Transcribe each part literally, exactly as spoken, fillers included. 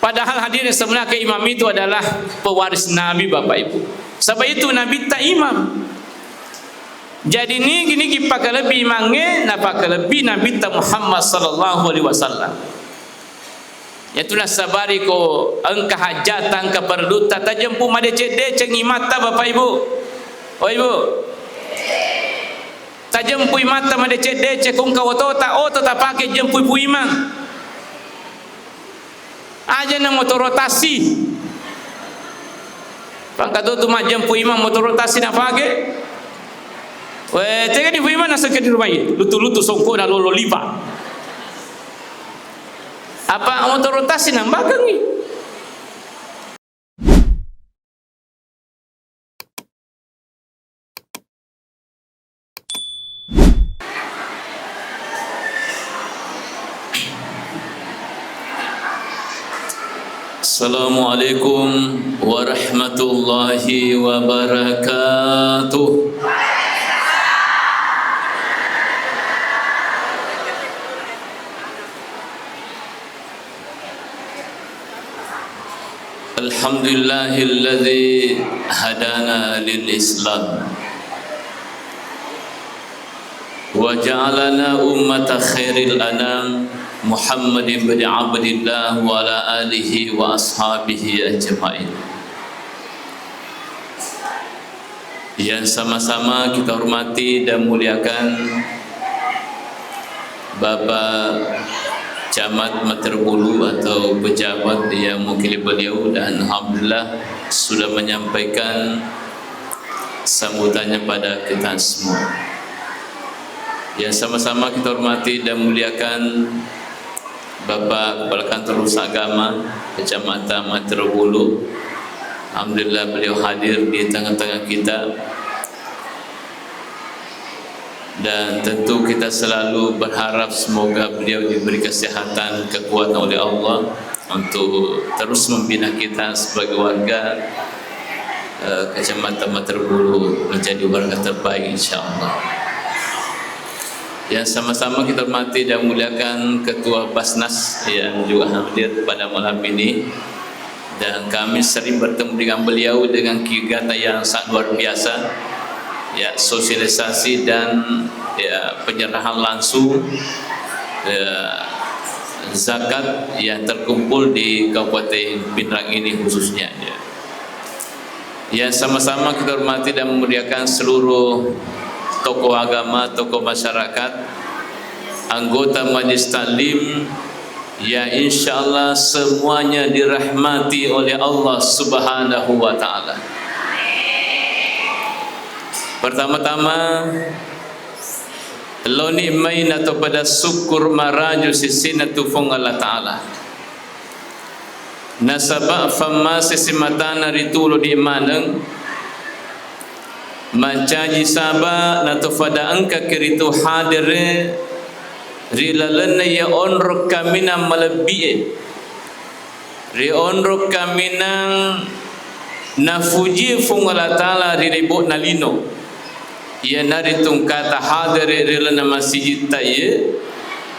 Padahal hadirin sebenarnya imam itu adalah pewaris Nabi, Bapak Ibu. Sebab itu Nabitta imam. Jadi nigi-nigi pakalebbi imangnge, napakalebbi Nabitta Muhammad sallallahu alaihi wasallam. Yatu nassabari ko engka hajjata, engka parelutta, tajempu madeceng-deceng imatta, Bapak Ibu. Oh, Ibu. Tajempu imatta madeceng-deceng, ko engka otota, oto tapake jempu ibu imang. Aja na motoro tasi. Pangkatutu majjempu imang motoro tasi napake. We, tega di imang nasengke di rumah ini. Lutu-lutu songko na lolo lipa. Apa motoro tasi nambakengi? Assalamualaikum warahmatullahi wabarakatuh. Alhamdulillahilladzi hadana lil Islam wa ja'alana ummata khairil anam Muhammad ibn Abdillah wa ala alihi wa ashabihi ajma'in. Yang sama-sama kita hormati dan muliakan Bapak Camat Materobulu atau pejabat yang mewakili beliau, dan alhamdulillah sudah menyampaikan sambutannya pada kita semua. Yang sama-sama kita hormati dan muliakan Bapak Kepala Kantor Urusan Agama Kecamatan Materobulu. Alhamdulillah, beliau hadir di tengah-tengah kita. Dan tentu kita selalu berharap semoga beliau diberi kesehatan, kekuatan oleh Allah untuk terus membina kita sebagai warga, eh, Kecamatan Materobulu menjadi warga terbaik, insya Allah. Yang sama-sama kita hormati dan muliakan Ketua Basnas yang juga hadir pada malam ini. Dan kami sering bertemu dengan beliau dengan kegiatan yang sangat luar biasa. Ya, sosialisasi dan, ya, penyerahan langsung, ya, zakat yang terkumpul di Kabupaten Pinrang ini khususnya, ya. Ya, sama-sama kita hormati dan memuliakan seluruh tokoh agama, tokoh masyarakat, anggota Majelis Taklim, ya, insya Allah semuanya dirahmati oleh Allah Subhanahu wa Ta'ala. Pertama-tama, loni mai nato pada syukur maraju sisina tu Fuang Allah Ta'ala. Nasaba fammase simatana ritu loni maneng, mancaji saba natofada engkaki ritu hadere ri lalenna iya onrong kaminang malebbi'e, ri onrong kaminang nafuji Fuang Allah Ta'ala ri lebo'na lino. Iyanaritu engkata hadere ri lalenna masijitta iye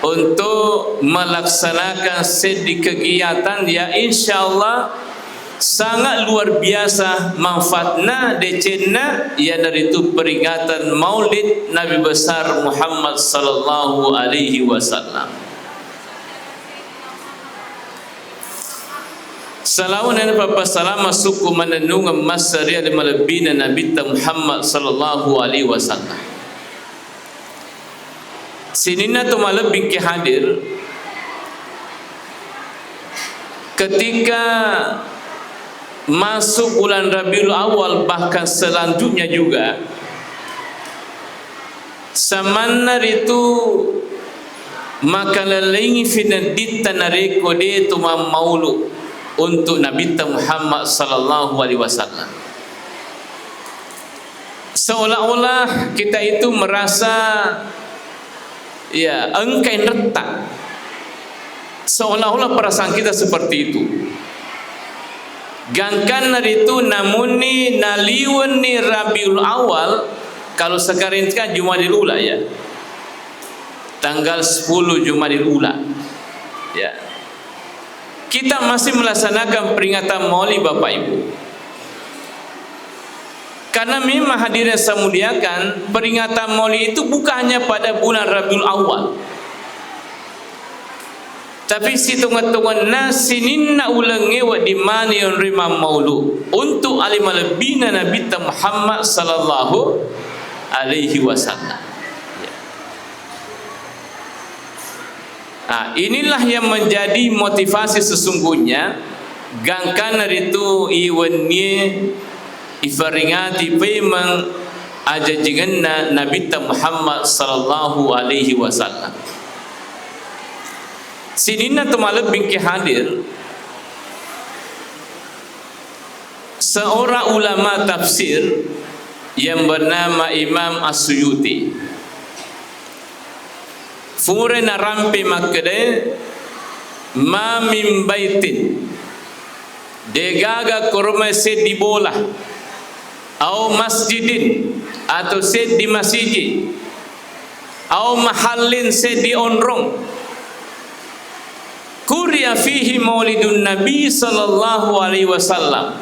untuk melaksanakan seddi kegiatan ya, insya Allah sangat luar biasa manfaatna, decenna, iyanaritu peringatan Maulid Nabi Besar Muhammad sallallahu alaihi wasallam. Salawana pappasalama sukku manennungeng massariya ri malebbina Nabitta Muhammad sallallahu alaihi wasallam. Sininna to malebbi engke hadir, ketika masuk bulan Rabiul Awal, bahkan selanjutnya juga, samanna ritu makalellengi finedditta narekko de to mammaulu untuk Nabitta Muhammad sallallahu alaihi wasallam. Seolah-olah kita itu merasa, ya, engka enretta. Seolah-olah perasaan kita seperti itu. Gangkanna ritu, namunni naliwenni Rabiul Awal, kalau sekarang itu kan Jumadil Ula, ya. Tanggal sepuluh Jumadil Ula. Ya. Kita masih melaksanakan peringatan Maulid, Bapak Ibu. Karena memang, hadirin saya muliakan, peringatan Maulid itu bukan hanya pada bulan Rabiul Awal. Tapi sitonget-tongetna sininna ulengnge wedding maneng yonroi mammaulu untuk ale malebbina Nabitta Muhammad sallallahu alaihi wasallam. Nah, inilah yang menjadi motivasi sesungguhnya, gangkanna ritu i wennie ifaringati paimeng ajajingenna Nabitta Muhammad sallallahu alaihi wasallam. Sininna to malebbingki hadir, seorang ulama tafsir yang bernama Imam As-Suyuti. Fure narampe makkeda, "Ma min baitin," degaga koromai seddi bola, "au masjidin," atau seddi masiji, "au mahallin," seddi onrong, "quri'a fihi maulidun Nabi sallallahu alaihi wasallam,"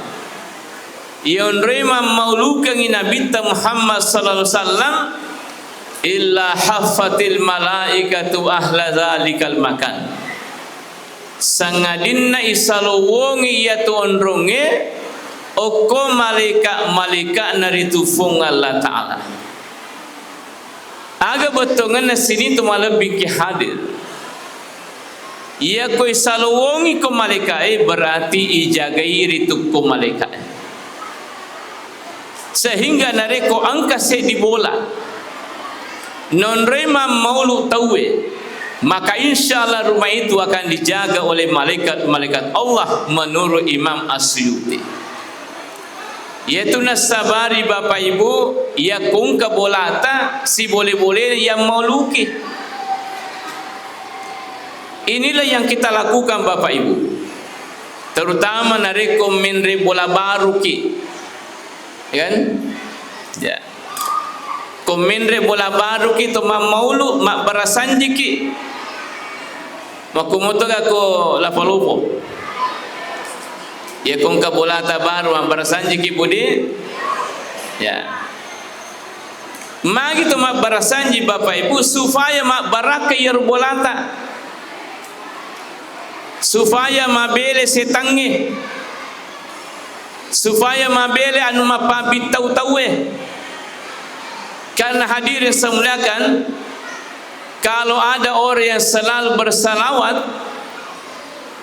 iyonroi mammaulukengngi Nabitta Muhammad sallallahu alaihi wasallam, "illa haffatil malaikatu ahla dzalikal makan," sangadinna isalowongi iyatu onrongnge okko malaika-malaika'na ritu Fuang Allah Ta'ala. Aga bettuangenna sininna to malebbingki hadir? Iyako isalowongi ko malaika'e, berarti ijagai ritu ko malaika'e. Sehingga narekko engka seddi bola nonroi mammaulu tauwe, maka insya Allah rumah itu akan dijaga oleh malaikat-malaikat Allah, menurut Imam As-Suyuti. Iyatu nassabari, Bapak Ibu, yakko engka bolata, sibole-bole yang mauluki. Inilah yang kita lakukan, Bapak Ibu. Terutama narekko menre bola baruki. Ya kan? Ya. Ko menre bola baruki to mammaulu, mabbarasanjiki. Makkumotoga ko Lapalopo. Iya ko engka bolata baru, mabbarasanjiki, Budi. Ya. Magi to mabbarasanji, Bapak Ibu, supaya mabbarakka iyaro bolata. Supaya mabele setangnge. Supaya mabele anu mappabittau tauwe. Karena hadirin saya muliakan, kalau ada orang yang selalu bersalawat,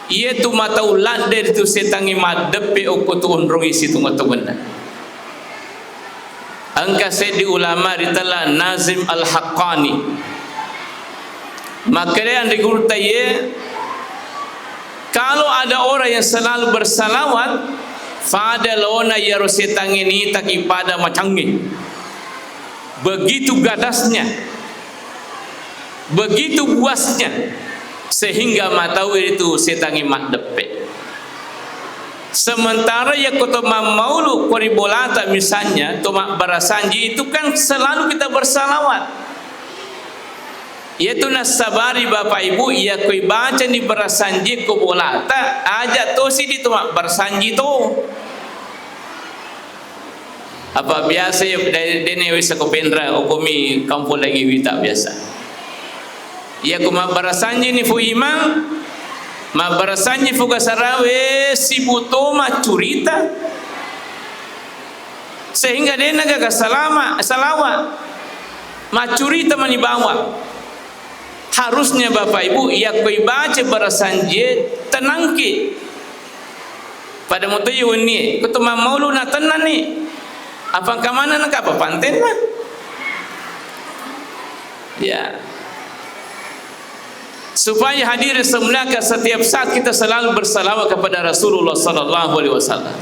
iyatu matau ladde ritu setangnge maddeppe okko tu onrongi sitonga-tongenna. Engka seddi ulama ritella Nazim Al-Haqqani. Makkedai anre gurutta iye, kalau ada orang yang selalu bersalawat, fada laona iyaro setangnge nitaki pada macangnge. Begitu gadasnya. Begitu buasnya, sehingga mataui ritu setangnge maddeppe. Sementara yakko to mammaulu ko ri bolata, misalnya to mabbarasanji, itu kan selalu kita bersalawat. Iyatu nassabari Bapak Ibu, yakko ibacani barasanji ko bolata, aja tosi di to mabbarasanji to. Apa biasa ya, de-, dene wisa ko penra, okomi kampung lagi wita biasa. Iya ko mabbarasanji ni fu imang, mabbarasanji fu gasarawe sibuto maccurita. Sehingga dena gaga salama, salawa. Maccurita mani bawa. Harusnya Bapak Ibu, yakko ibaca barasanjie, tenangki. Pada moto iya wennie, ko to mammaulu natennanni. Apa engka maneng engka apa pantenna? Ya. Supaya hadirin semuliakan, setiap saat kita selalu bersalawat kepada Rasulullah sallallahu alaihi wasallam.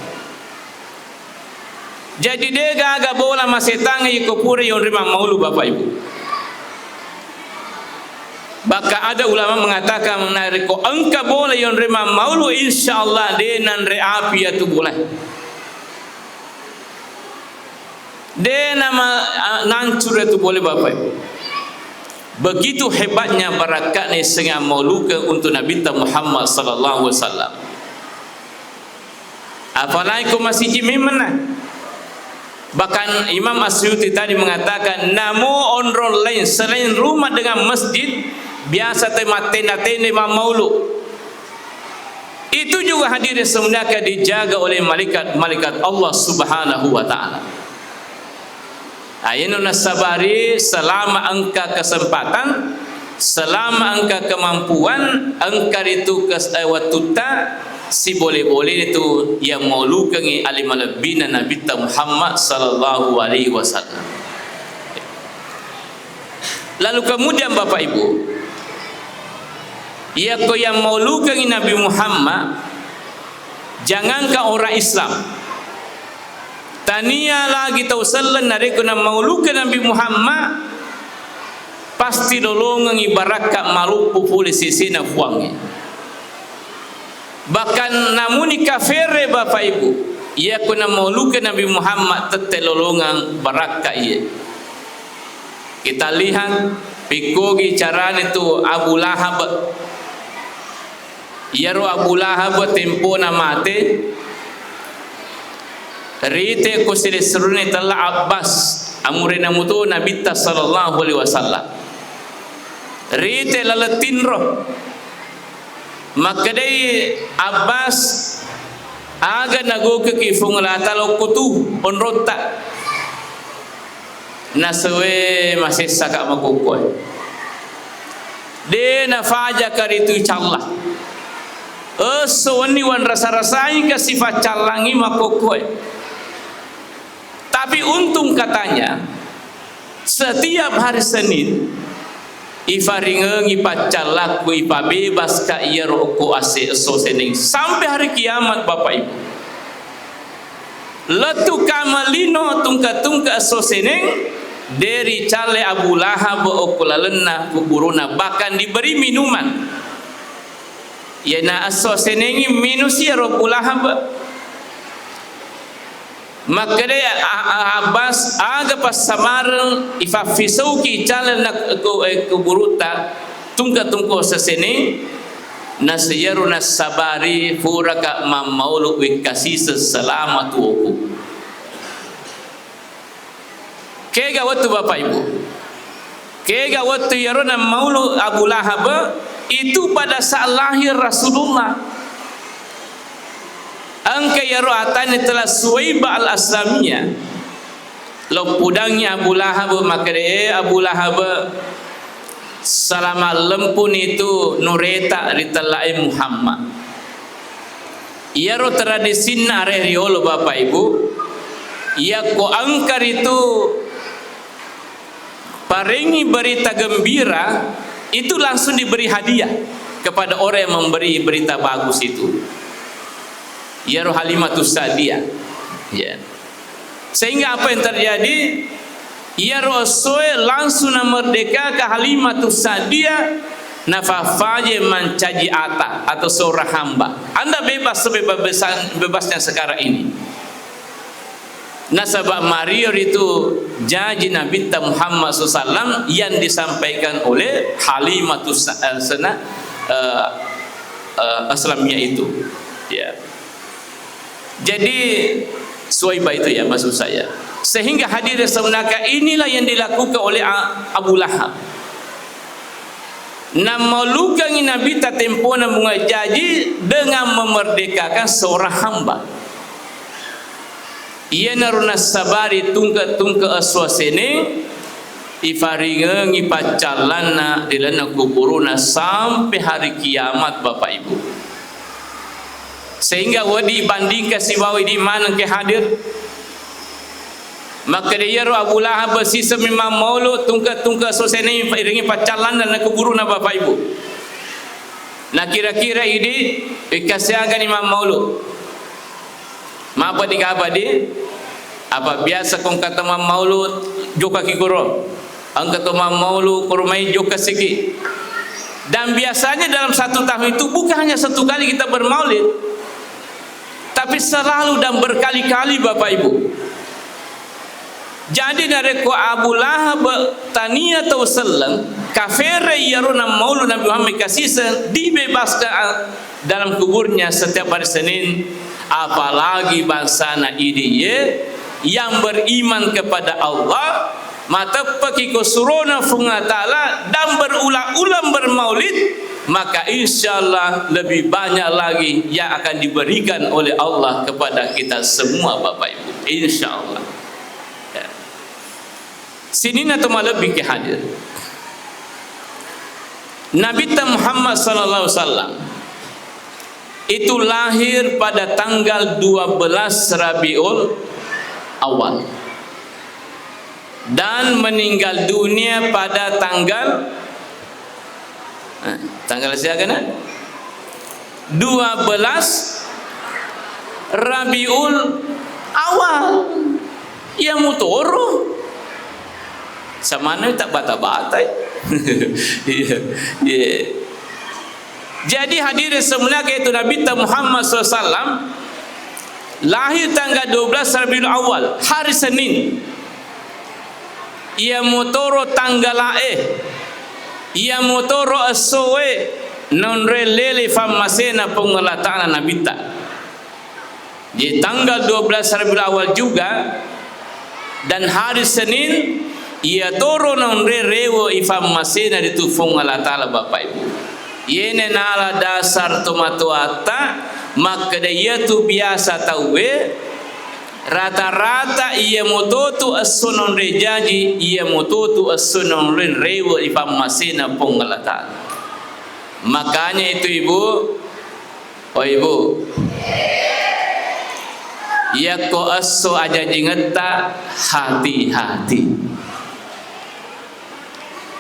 Jadi, de gaga bola masetangnge iko pura yonri mammaulu, Bapak Ibu. Bahkan ada ulama mengatakan, narekko engka bola yonri mammaulu, insya Allah de nanre api iyatu bola. De nama, a, nancur iyatu bola, Bapak Ibu. Begitu hebatnya barakatna senga maulukeng untuk Nabitta Muhammad sallallahu alaihi wasallam. Apalagi ko masiji memang na. Bahkan Imam As-Suyuti tadi mengatakan, namo onrong lain selain rumah dengan masjid, biasa te mattenda-tenda mammaulu. Itu juga hadirin semuanya dijaga oleh malaikat-malaikat Allah Subhanahu wa Ta'ala. Ayenno nasabari selama engka kesempatan, selama engka kemampuan, engka ritu kes-, eh, wattutta, sibole-bole itu yang maulukengi ali malebbina Nabitta Muhammad sallallahu alaihi wasallam. Lalu kemudian Bapak Ibu, iyako yang maulukengi Nabi Muhammad, jangankan orang Islam, tania lagi tau selleng narekko namauluke Nabi Muhammad, pasti lolongengi barakka maloppo pole sesena Puangnge. Bahkan namuni kafere, Bapak Ibu, iyako namauluke Nabi Muhammad tette lolongeng barakka iye. Kita lihat, pikkogi carane tu Abu Lahab. Iyaro Abu Lahab tempona mate, rite ko silessuruni tella Abbas, amurena muto Nabitta sallallahu alaihi wasallam. Rite laleng tinro. Makkedai Abbas, aga nagokeki Fuang Allah Ta'ala okko tu onrotta. Nasewe masessaka makokkoe. De nafajaka ritu icalla. Esso wenni wanrasa-rasaika sifaccallangi makokkoe. Tapi untung katanya, setiap hari Senin, ifaringengi paccallakku, ipabebaska iyaro okko ase-, esso seneng sampai hari kiamat, Bapak Ibu. Lettu kama lino tungke-tungke esso seneng, de ricalle Abu Lahab okko lalenna kuburuna, bahkan diberi minuman. Iyana esso senengngi minusi iyaro Abu Lahab. Makkedai A-, A-, Abbas, aga passamareng ifaffisauki caleng na-, ku-, eh, kuburutta, tungke-tungke seseneng, nasiyaro nassabari puraka mammaulu wekkasiseng selama tuoku. Kega wettu, Bapak Ibu? Kega wettu iyaro nammaulu Abu Lahab, itu pada saat lahir Rasulullah. Engka iyaro atanni tella Suwaibah Al-Aslamiyah. Loppudangngi Abu Lahab, makkeda, "Eh, Abu Lahab, salama lempuni tu nureta ri tellae Muhammad." Iyaro tradisinna are riolo, Bapak Ibu, iyakko engka ritu parengi berita gembira, itu langsung diberi hadiah kepada orang yang memberi berita bagus itu. Iyaro Halimatus Sa'diyah. Ya. Sehingga apa yang terjadi? Iyaro essoe langsung namerdekaka Halimatus Sa'diyah, nafaffaje mancaji ata atau seorang hamba. Anda bebas sebebas-, bebasnya sekarang ini. Nasaba mario ritu jaji Nabitta Muhammad sallallahu alaihi wasallam yang disampaikan oleh Halimatus Sa-, eh, Sena-, eh, eh, Aslamiyah itu. Ya. Jadi, Suwaibah itu ya maksud saya. Sehingga hadirin sebenarnya inilah yang dilakukan oleh A-, Abu Lahab. Nammalukangi Nabitta tempona bunga jaji dengan memerdekakan seorang hamba. Iyanaro nassabari tungke-tungke esso seneng, ifaringengi paccallanna ri lalenna kuburuna sampai hari kiamat, Bapak Ibu. Sehingga wedding bandingkan sibawa idi maneng ke hadir. Makkeda iyaro Abu Lahab siseng memang maulu tungke-tungke esso seneng iringi paccallanna ri kuburuna, Bapak Ibu. Nah, kira-kira idi, ikasiagani mammaulu. Mapa digabadi? Apa biasa ko engka to mammaulu jokaki koro? Engka to mammaulu koro mai jokka siki. Dan biasanya dalam satu tahun itu bukan hanya satu kali kita bermaulid, tapi selalu dan berkali-kali, Bapak Ibu. Jadi narekko Abu Lahab tania tau selleng, kafere iyaro nammaulu Nabi Muhammad kasiseng, dibebaskan dalam kuburnya setiap hari Senin, apalagi bangsana idi ye yang beriman kepada Allah, mateppeki ko surona Fuang Allah Ta'ala dan berulang-ulang bermaulid, maka insya Allah lebih banyak lagi yang akan diberikan oleh Allah kepada kita semua, Bapak Ibu. Insya Allah. Ya. Sininna to malebbi ke hadir. Nabitta Muhammad sallallahu alaihi wasallam itu lahir pada tanggal dua belas Rabiul Awal dan meninggal dunia pada tanggal, eh, tanggal siaga na? Dua belas Rabiul Awal. Iya mutoro. Samanna tak bata-bata. Iya, iya. Jadi hadirin semuanya, yaitu Nabi Muhammad sallallahu alaihi wasallam lahir tanggal dua belas Rabiul Awal, hari Senin. Iya mutoro tanggalae, iya mutoro essoe, nonre lele fammasena Puang Allah Ta'ala Nabitta. Jadi tanggal dua belas Rabiul Awal juga dan hari Senin, iya toro nonre rewe ifammasena ritu Puang Allah Ta'ala, Bapak Ibu. Yene nala dasar tomatoatta makkeda iyatu biasa tauwe rata-rata iya mototu esso nonre jaji, iya mototu esso nonre rewe ifammasena Puang Allah Ta'ala. Makanya itu, Ibu, Oh, Ibu. Iyakko esso ajajingetta, hati-hati.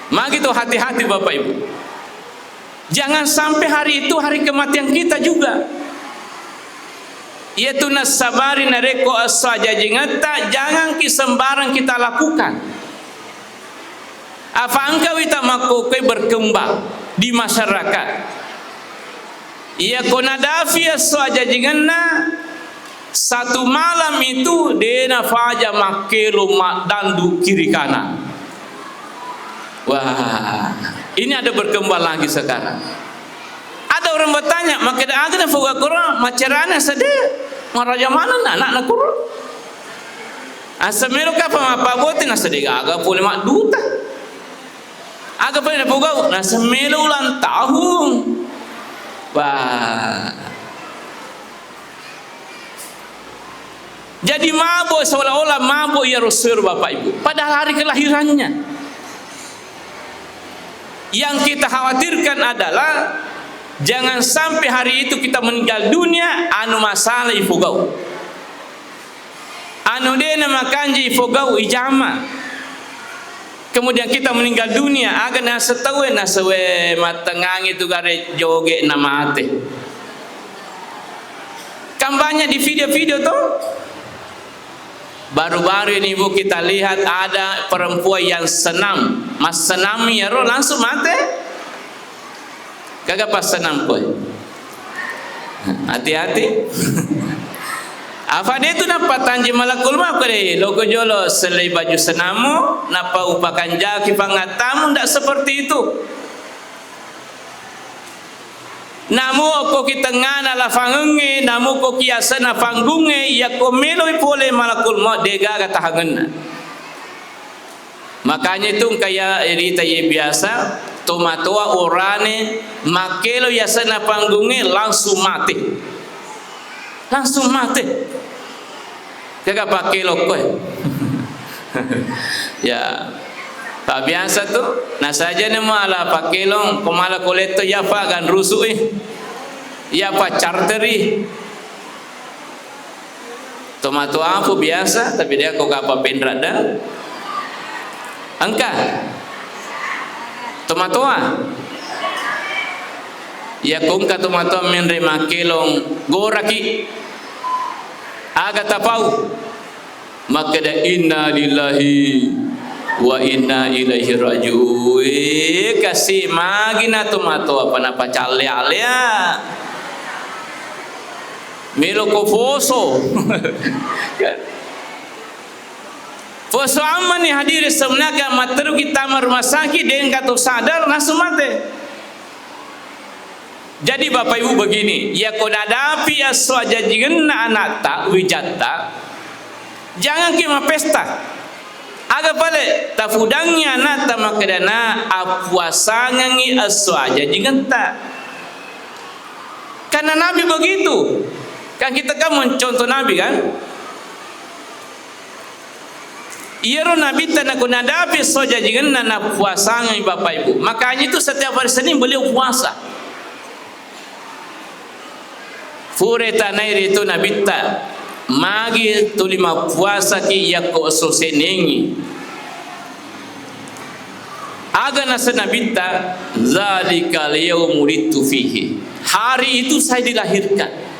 Magi to hati-hati, Bapak Ibu. Jangan sampai hari itu hari kematian kita juga. Iyatu nassabari narekko esso ajajingetta, jangan ki sembarang kita lakukan. Afa engka wita makkokkoe berkembang di masyarakat. Iyako nadafi esso ajajingenna, satu malam itu de nafaja makkelo maddandu kiri kanan. Wah, ini ada berkembang lagi sekarang. Ada orang bertanya, makkeda aga nafoga koro, macerana sede, maraja maneng anakna koro. Asa melo kapang mappabbotting, asa degaga pole madduta. Aga pole napogau, nasa melo ulang tahun. Wah. Jadi mabuk, seolah-olah mabuk iyaro essoe, Bapak Ibu. Padahal hari kelahirannya. Yang kita khawatirkan adalah jangan sampai hari itu kita meninggal dunia, anu masalah ifogau. Anu de namakanja ifogau ijama. Kemudian kita meninggal dunia, aga nasa tauwe, nasa we mattengngangi tu gare joge na mate. Kan banyak di video-video to. Baru-baru ini, Bu, kita lihat ada perempuan yang senam, massenammi iyaro langsung mate. Gaga passenang koe. Hati-hati. Afa de tu nappa tanji malakul maut ko de, loko jolo sellei baju senammu, nappa upakanjaki pangattamu, ndak seperti itu. Namo okko ki tengngana lafangengnge, namo okko ki asenna panggungnge, yakko meloi pole malakul maut, degaga tahangenna. Makanya itu engka ya rita ye biasa, tomatoa orane makkelo yasenna panggungnge langsung mate. Langsung mate. Kega pakkelong koe. Ya. Pak biasa tu, nasajani muala pakkelong, ko mala koletto ya Pak ganrusui. Ya Pak charteri. Tomatoa pu biasa, tapi de ko kapang penradang. Engka. Tomatoa. Ya ko engka tomatoa menre makkelong goraki. Aga tapau. Makkeda, "Inna lillahi wa inna ilaihi raji'un." Eh, kasi magi na tomatoa apa napacalle-allea. Melo ko foso. Ko esso ammani hadiri sebenarnya matteruki tama rumah sakit, de' engka to sadar, langsung mate. Jadi Bapak Ibu begini, yako nadapi esso ajajingenna anatta, wijatta, janganki mapesta. Aga pale, tafudangngi anatta makkedana, appuasangengngi esso ajajingetta. Karena Nabi begitu. Kan kita kan mencontoh Nabi kan? Iyaro Nabitta nako nadapi esso ajajingenna, nappuasangengngi Bapak Ibu. Makanya itu setiap hari Senin beliau puasa. Fure tanai ritu Nabitta, magi tuli mappuasaki yakko esso Seningngi. Aga naseng Nabitta, "Dzalikal yaumu wulidtu fihi." Hari itu saya dilahirkan.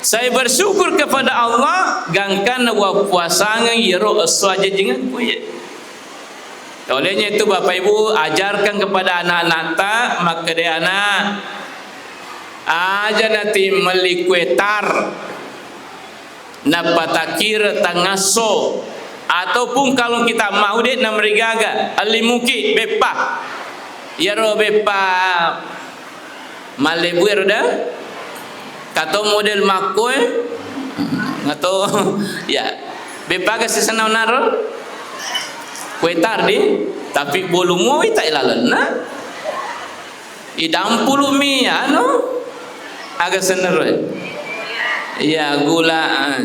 Saya bersyukur kepada Allah, gangkanna wappuasangeng iyaro esso ajajingekku iye. Olehnya itu, Bapak Ibu, ajarkan kepada anak-anakta, makkeda, "Anak, aja nati melli kue tar, nappa takire tangasso, ataupun kalau kita mau de' namerigaga, elli muki, beppa." Iyaro beppa mallebu ero da, kato model makkoe, atau, ya, beppa aga sisana naro, kue tar di, tapi bolu moi ta ilalenna. Idampulu mi anu, aga senero. Iya, gula, ah.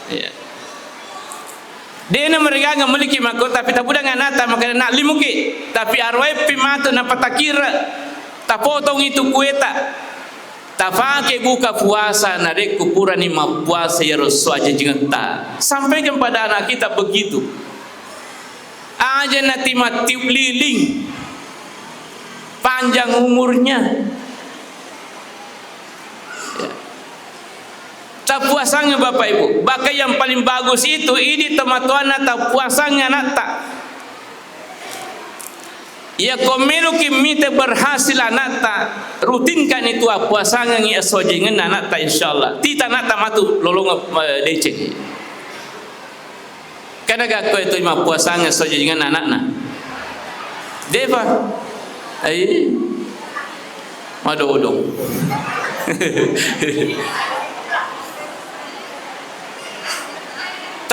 Iya. De' namerigaga melliki makko, tapi tapudang anatta, makkeda, "Nak, limuki." Tapi aroepi matu napatakira, tapotongi tu kueta. Tafake buka puasa narekko purani mappuasa iyaro esso ajajingetta. Sampaikan pada anak kita begitu. Aja nati mattiup lilin, panjang umurnya. Ya. Tappuasangeng Bapak Ibu. Bahkan yang paling bagus itu, idi tomatoanna tappuasangeng anatta. Iya ko meloki mita berhasil anatta, rutinkan itu appuasangengngi esso ajajingenna anatta, insyaallah. Tita anatta matu lolongeng, eh, deceng. Kan aga ko itu mappuasangeng esso ajajingenna anakna? De'pa. Ai. Madodong.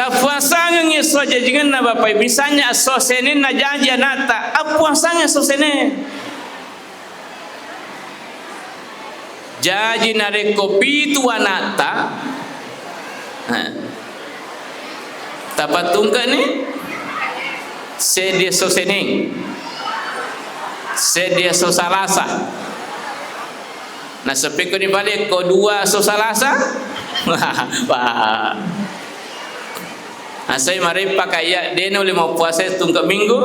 Tappuasangeng esso ajajingenna Bapak Ibu, misalnya esso Seninna jaji anatta, appuasangeng esso Senin. Jaji narekko pitu anatta, ha, tapattungkeni seddi esso Senin, seddi esso Salasa. Naseppekko ni pale ko dua esso Salasa. Wah. Asai mareppa kaya de' naulle mappuasa tungke Minggu.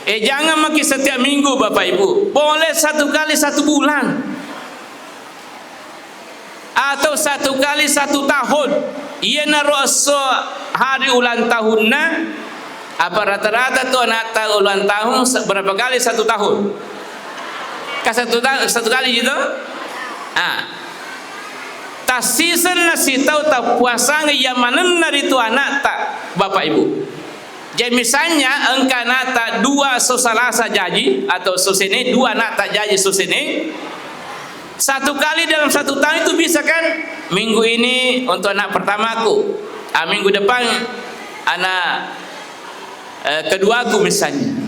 Eh, jangan maki setiap minggu, Bapak Ibu. Boleh satu kali satu bulan. Atau satu kali satu tahun. Iyanaro esso hari ulang tahunna, apa rata-rata tu anatta ulang tahun se-, berapa kali satu tahun? Ka satu ta-, satu kali gitu? Ah. Tassisenna sitau tappuasangeng iya manenna ritu anatta, Bapak Ibu. Jadi misalnya engka anatta dua esso Salasa jaji atau esso Senin, dua anatta jaji esso Senin, satu kali dalam satu tahun itu bisa kan? Minggu ini untuk anak pertamaku, ah, minggu depan anak, eh, keduaku misalnya.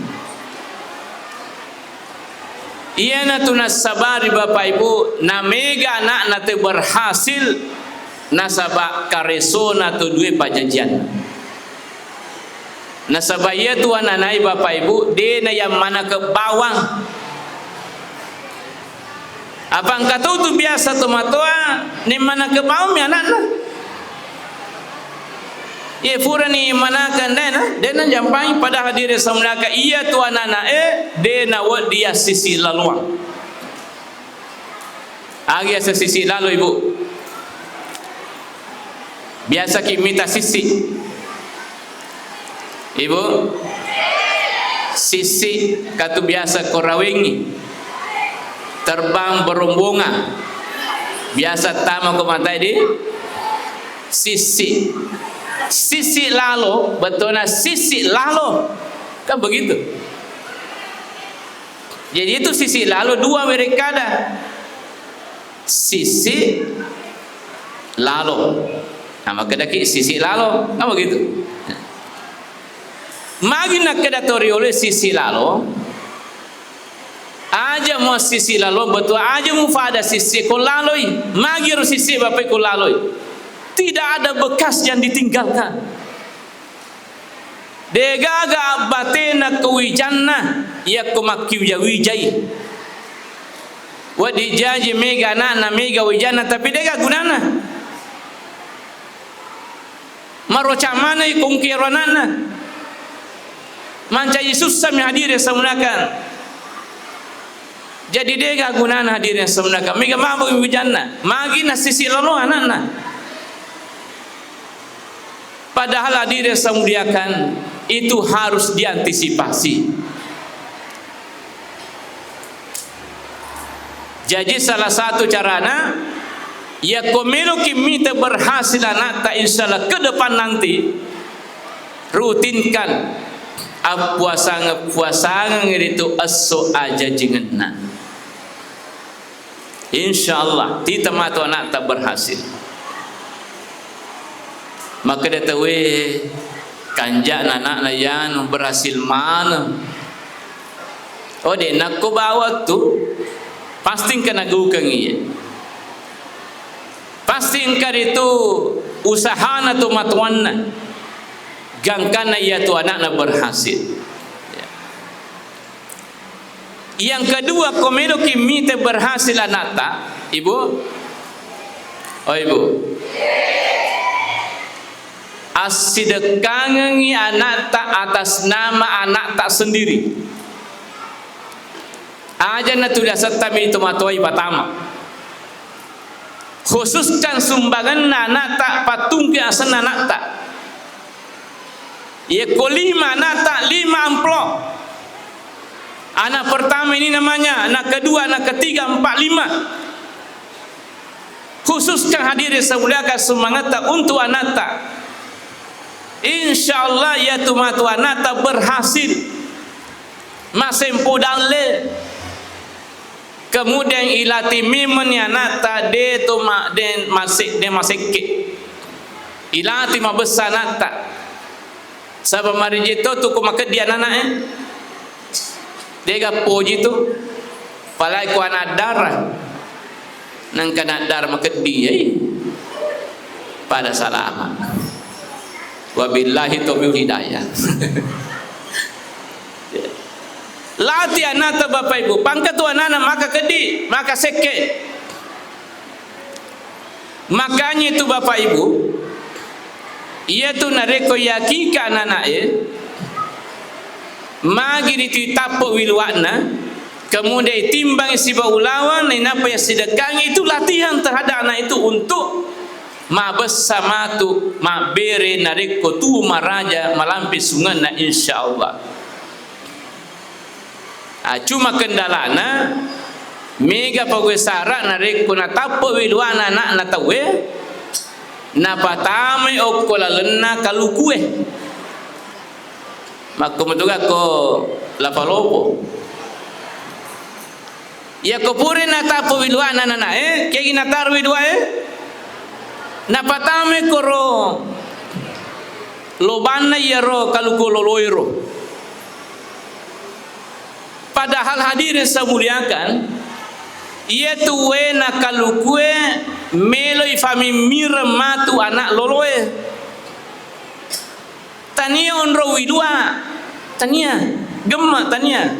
Iyanatu nassabari Bapak Ibu, namega anakna te berhasil nasaba karesona tu due pajajianna. Nasaba iyatu ananai Bapak Ibu, dena yang manake bawang. Apa engka tau tu biasa tomatoa, nemmanake bawang mi anakna. Iye furani manakeng dena, dena jampangi pada hadire samunaka iyatu anana'e, dena wedding yassisi laloang. Agi yaseng sisi lalo, Ibu? Biasaki mita sisi? Ibu? Sisi katu biasa korawengi. Terbang berombongan. Biasa tama ko matai di sisi. Sisi lalo, bettuanna sisi lalo. Kan begitu. Jadi itu sisi lalo dua werekkada. Sisi lalo. Nah, makkedaki sisi lalo. Kan begitu. Magi nakkeda to riolo sisi lalo? Aja mu sisi lalo, betul aja mu fada sisi ko laloi. Magi ro sisi bapak ko laloi. Tidak ada bekas yang ditinggalkan. Degaga abbatena ko wijanna, yakko makkiwija-wijai. Wedding jaji mega anakna, mega wijanna, tapi dega gunana. Maroca maneng ko engka ero anakna. Mancaji sussa mi hadirin samunakan. Jadi dega gunana hadirin samunakan. Mega mabuk wijanna. Magi na sisi lalo anakna. Padahal hadirin samudiakan itu harus diantisipasi. Jaji salah satu carana, yakko meloki mita berhasil anakta, insya Allah ke depan nanti, rutinkan appuasangeng-puasangeng ritu esso ajajingenna. Insya Allah, tita matu anakta berhasil. Makkeda tauwe, kanja'na anakna yanu berhasil maneng. Oh, de' nakko bawang tu, pasti engka nagaukengngi iye. Pasti engka ritu usahana tomatoanna. Gangkanna iyatu anakna berhasil. Ya. Yang kedua, ko meloki mita berhasil anakta, Ibu? Oh, Ibu. Assidekkangengngi anakta atas nama anakta sendiri. Aja natuli asettami tomatoa ipatama. Khususkan sumbangenna anakta, pattungke asenna anakta. Yekko lima anakta, lima amplop. Anak pertama ini namanya, anak kedua, anak ketiga, empat, lima. Khususkan hadirin semuliakan semangatta untuk anakta. Insya Allah, iyatu matu anakta berhasil. Masempo dalle. Kemudian ilati memeng ni anakta, de to ma-, de mase-, de masekke. Ilati mabessa anakta. Saba marijito tu ko makeddi anakna e. Dega poji tu. Palai ko anak dara. Nengka anak dara makeddi, eh. Pada salama. Wabillahi taufiq hidayah. Lati anakta Bapak Ibu, pangka tu anakna maka keddi, maka sekke. Makanya itu Bapak Ibu, iyatu narekko yakika anana'e, magi ritu itappe wiluwa'na, kemudian itimbang sibawa ulaweng, nainappa yassidekkangi itu latihan terhadap anak itu untuk mabessa matu, mabbere narekko tuo maraja malampe sungenna, insyaallah. Ah, cuma kendalana, mega pegawai sara narekko natappe wiluwa'na ana'na tauwe, napatamai okko lalenna kalukue. Makko metugakko lapalopo. Iyako pura natappe wiluwa'na anana'e, kegi nataro wiluwa'e, napatamai koro lobanna iyaro kaluku loloero. Padahal hadirin saya muliakan, iya tuwe na kalukue meloi famimmireng matu anak loloe. Tania onro wiluwa, tania. Gemma, tania.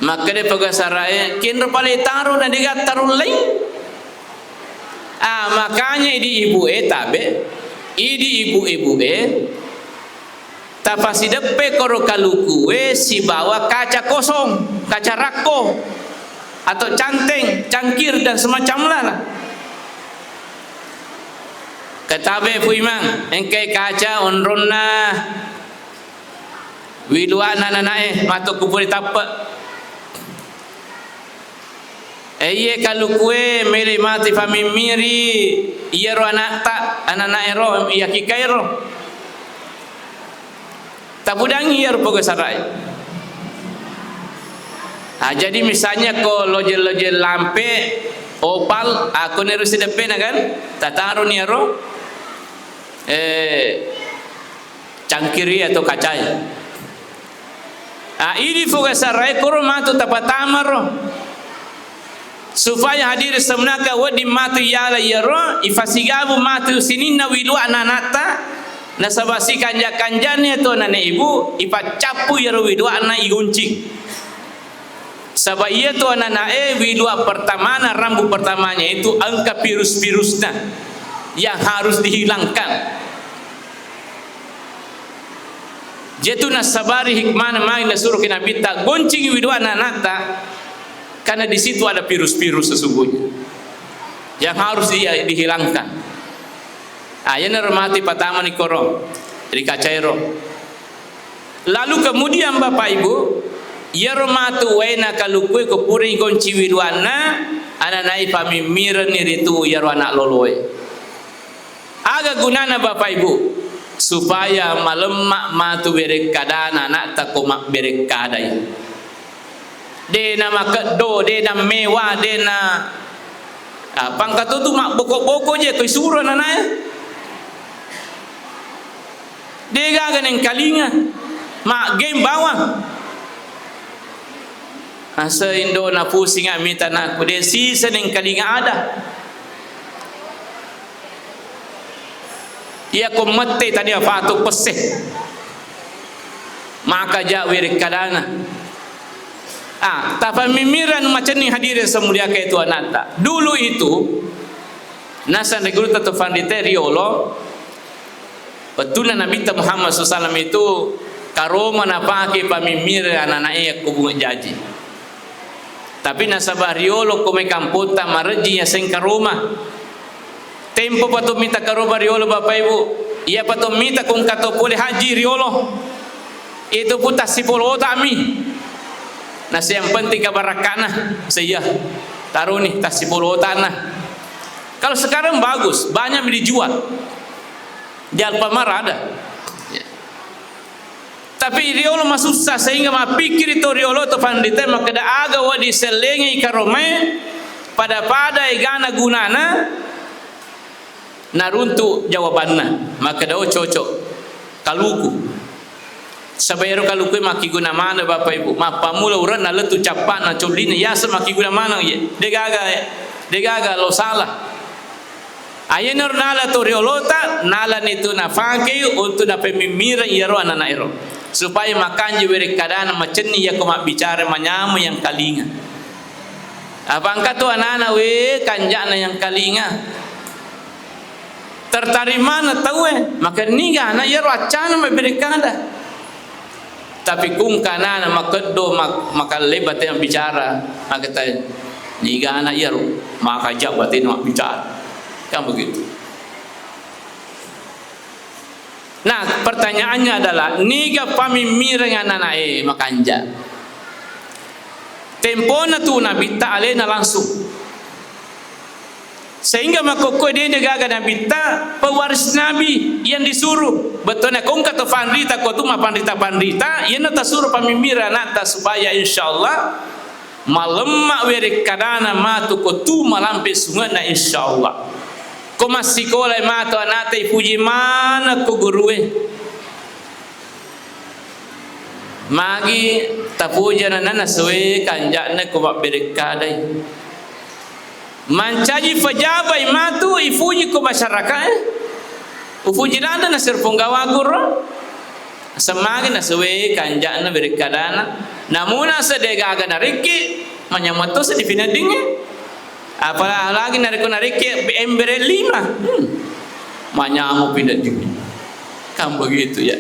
Makkeda pegawai sarae, kenro pale taro na dega taro laing. Ah, makanya idi ibu e tabe, idi ibu-ibu e, tapasideppe koro kalukue sibawa kaca kosong, kaca rakko, atau canteng, cangkir, dan semacamnya lah. Ketabe Pu Imang, engkai kaca onronna wiluana nanae, mato kupuri tappe. E, iye kalukue mele mati famimmiri. iyaro anatta, anana'ero, iya kikaero. Tapudangngi iyaro poga sarai. Ah, jadi misalnya ko lojeng-lojeng lampe, opal, ah, ko nero sideppena kan, tataroni iyaro, eh, cangkiri atau kacai. Ah, idi poga sarai koro matu tapatamaro. Supaya hadirin semuanya wedding matu iyala iyaro, ifasigabu matu sininna wilua'na anatta, nasaba sikanja-kanjanna tu anana ibu, ipaccappu iyaro wilua'na igoncing. Saba iya tu anana'e wilua pertamana, rambu pertamanya itu engka virus-virusna yang harus dihilangkan. Jetu nasabari hikmana mai nasuroki Nabitta goncingi wiluana anatta, karena di situ ada virus-virus sesungguhnya yang harus di-, dihilangkan. Ah, iyanaro matu patamani koro ri kacairo. Lalu kemudian Bapak Ibu, iyaro matu waena kalukue ko pura igonci wiluanna, ananai pamimmirenni ritu iyaro anak loloe. Aga gunana Bapak Ibu? Supaya malemma matu werekkadana anakta ko mabberekkadai. De na makeddo, de na mewa, de na, ah, pangkatotu mabboko-boko je ko isuro ananae. De gaga nengkalinga, maggeng bawang. Ase indona pusinga mita anakku, de sisa nengkalinga ada. Iya ko mette tania fatu pesse. Maka ja werekkadana. Ah, tapamimmiran macenning hadirin semuliakan itu anakta. Dulu itu, nasang ri gurutta to fanrite riolo, wettunna Nabitta Muhammad sallallahu alaihi wasallam itu karoma napake pamimmiran anana'e yakko bunga jaji. Tapi nasaba riolo ko mai kampotta marejji yaseng karoma. Tempo pa to mita karoma riolo Bapak Ibu. Iya pa to mita ko engka to pole haji riolo. Itu pun tassipolo ota'mi. Nasi yang penting kabarakkana. Seiya. Taroni tassipolo ota'na. Kalau sekarang bagus, banyak dijual. Di Alfamart ada. Ya. Tapi riolo masussa sehingga mappikkiri to riolo to fanrita makkeda aga wedding sellengi karomae pada-pada egana gunana, naruntu jawabanna makkeda, "Oh, cocok kaluku." Saba ero kaluku makkiguna maneng Bapak Ibu, mappammula urenna lettu cappana collina yaseng makkiguna maneng iye. Degaga, degaga lo salah. Ayenaro nala to riolota, nalani tu nafakei untuk napemimmireng iyaro anana ero. Supaya makanji werekkadana macenning iyako mabbicara manyameng yang kalinga. Apa engka tu anana we kanjana yang kalinga. Tertarik mana tauwe, maka niga anak iyaro accana mabberekkada. Tapi kungkanana makeddo mak-, makalle batena bicara, makata niga anak iyaro, maka ja batena mabbicara. Kan begitu. Nah, pertanyaannya adalah, niga pamimmireng ananae makanja? Tempona tu nabitta alena langsung. Sehingga makkokkoe dede gaga nabitta, pewaris nabi yang disuruh. Bettuanna kongka to fanrita, ko tu mapanrita-panrita, iyanna tasuro pamimmireng anakta supaya insyaallah malemma werekkadana matu ko tu malampe sungenna insyaallah. Ko massikolai matu anakta ipuji maneng ko gurue. Magi tapojana nana sewe kanja'na ko mabberekkadai. Mancaji pejabai matu ifuji ko masyarakae. Ufuji landa nasir punggawa guru. Semagi nasewe kanja'na berekkadana. Namuna sede gaga narikki, manyameng to sedi pineddingnge. Apalagi narekko narekki embere lima, hmm, manyameng pindah dingin. Kan begitu ya.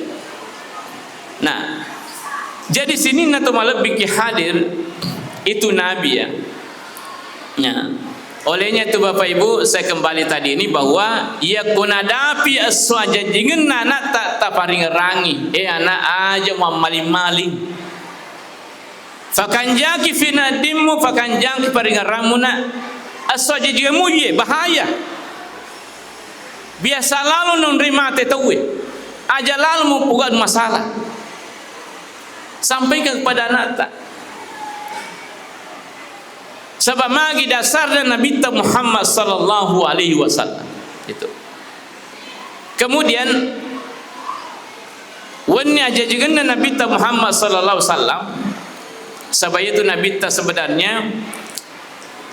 Nah, jadi sininna to malebbiki hadir itu Nabi ya. Ya. Olehnya itu Bapak Ibu, saya kembali tadi ini bahwa ya ko nadapi esso ajajingenna anak tak taparingerangi, eh anak aja mammaling-maling. Fakanjaki fina dimmu, fakanjaki paringerrammu, nak. Esso ajajingemmu ye bahaya. Biasa lalo nonroi mate tauwe. Aja lalo mupogau masalah. Sampaikan kepada anakta. Saba magi dasarna Nabitta Muhammad sallallahu alaihi wasallam. Itu. Kemudian, wenni ajajigenna Nabitta Muhammad sallallahu alaihi wasallam, saba itu Nabitta sebenarnya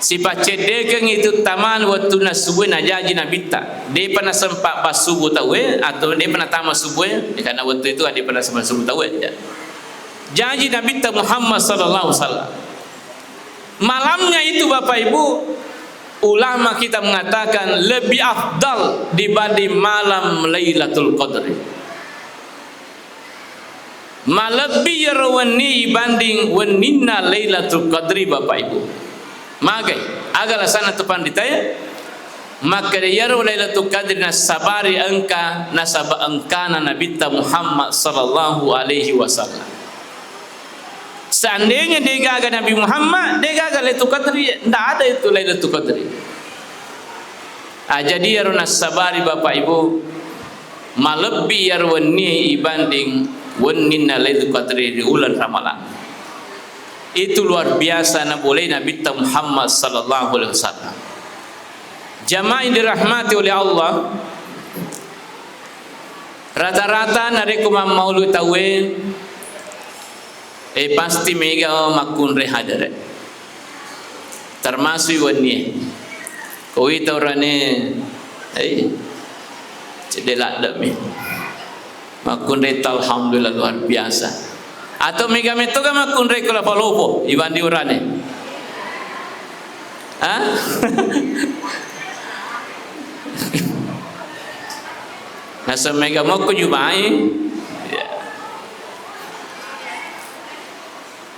sipacceddekeng itu taman wettunna subue najaji Nabitta. Depa nasempa bassubu tauwe atau depa natama subue, karena wettu itu depa nasempa subu tauwe. Jaji Nabitta Muhammad sallallahu alaihi wasallam. Malamnya itu, Bapak Ibu, ulama kita mengatakan lebih afdal dibanding malam Lailatul Qadri. Malebbi iyaro wenni ibanding wenninna Lailatul Qadri, Bapak Ibu. Magai? Aga alasanna tu panritae? Makkeda iyaro Lailatul Qadri nassabari engka, nasaba engkana Nabitta Muhammad sallallahu alaihi wasallam. Seandainya degaga Nabi Muhammad, degaga Lailatul Qadri, ndak ada itu Lailatul Qadri. Ah, jadi iyaro nassabari Bapak Ibu, malebbi iyaro wenni ibanding wenninna Lailatul Qadri di uleng Ramalang. Itu luar biasa nabolei Nabitta Muhammad sallallahu alaihi wasallam. Jamaah yang dirahmati oleh Allah, rata-rata narekko mammaulu tauwe, eh, pasti mega makkunrai hadere. Termasuk wennie. Ko wita urane, eh, cedde ladde mi. Makkunrai ta alhamdulillah luar biasa. Atau mega metto ga makkunrai ko lapalopo ibanding urane? Hah? Naseng mega mokko jumai. Ya.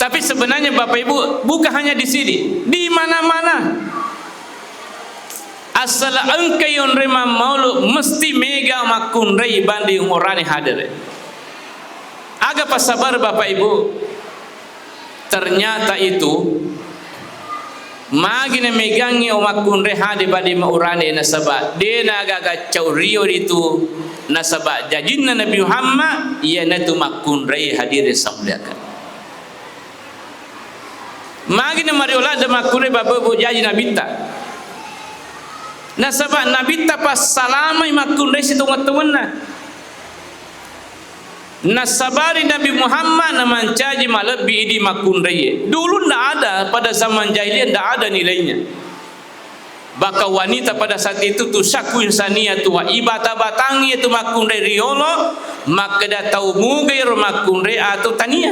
Tapi sebenarnya Bapak Ibu, bukan hanya di sini, di mana-mana. Asal engka yonre mammaulu mesti mega makkunrai banding urane hadere. Aga passabar Bapak Ibu? Ternyata itu magi namegangngi o makkunrai hade bade maurane nasaba dena gaga caurio ritu nasaba jajinna Nabi Muhammad iyanatu makkunrai hadire samuliakan. Magi na mario ladde makkunrai bapa ibu jaji Nabitta. Nasaba Nabitta passalamai makkunrai sitonga-tonganna. Nassabari Nabi Muhammad namancaji malebbi idi makkunraie. Dulu ndak ada, pada zaman jahiliyah ndak ada nilainya. Bahkan wanita pada saat itu tusyakku insania tuha, ibata-batangi itu makkunrai riolo, makkeda tau muga iro makkunrai atau tania.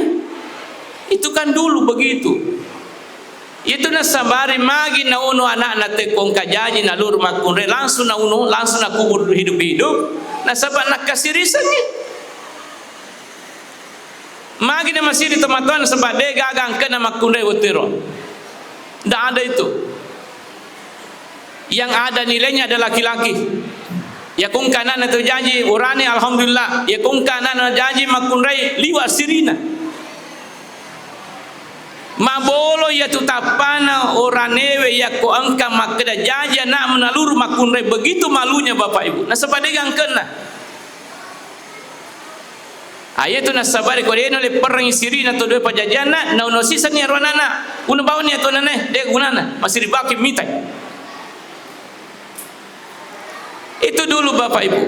Itu kan dulu begitu. Itu nassabari magi nauno anakna tekko engka jaji naluru makkunrai langsung nauno, langsung nakubur hidup-hidup. Nasaba nakkasirisengngi. Magi na masiri tomatoa nasaba de gaga engkana makkunrai wettuero. Ndak ada itu. Yang ada nilainya ada laki-laki. Yakungka anakna tu jaji urane, alhamdulillah. Yakungka anakna jaji makkunrai, liwa sirina. Mabolo iyatu tappana oranewe yakko engka makkeda jaji anakmu naluru makkunrai, begitu malunya Bapak Ibu. Nasaba de gangkenna. Ah, iyatu nassabari ko de nole perrengngi sirina to dua pajajianna, nauno sisenni aro anakna. Unabawanni atu anakna, de gunana, masiri baki mitai. Itu dulu Bapak Ibu.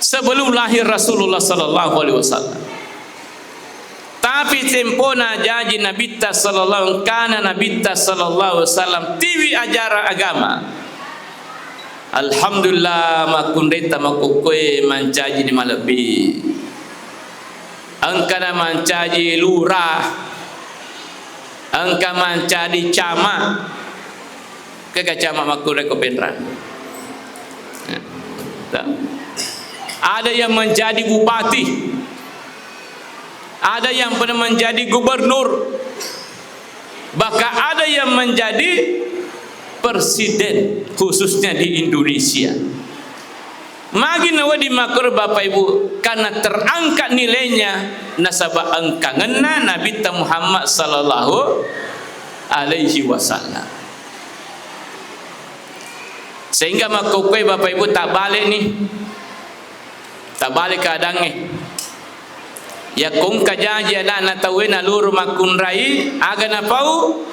Sebelum lahir Rasulullah sallallahu alaihi wasallam. Tapi tempona jaji Nabitta sallallahu, engkana Nabitta sallallahu alaihi wasallam tiwi ajaran agama. Alhamdulillah, makkunraita makkukkoe mancaji ni malebbi. Engkana mancaji lurah, engka mancaji camat. Kega camat makkunrai ko Penrang. Ya. Ada yang menjadi bupati. Ada yang pernah menjadi gubernur. Bahkan ada yang menjadi presiden, khususnya di Indonesia. Magi nawedding makkuro Bapak Ibu, karena terangkat nilainya, nasaba engkangenna Nabitta Muhammad sallallahu alaihi wasallam. Sehingga makkokkoe Bapak Ibu, tabbale'ni. Tabbale keadaangnge. Yakko engka jaji ana'na tauwe naluru makkunrai, aga napau?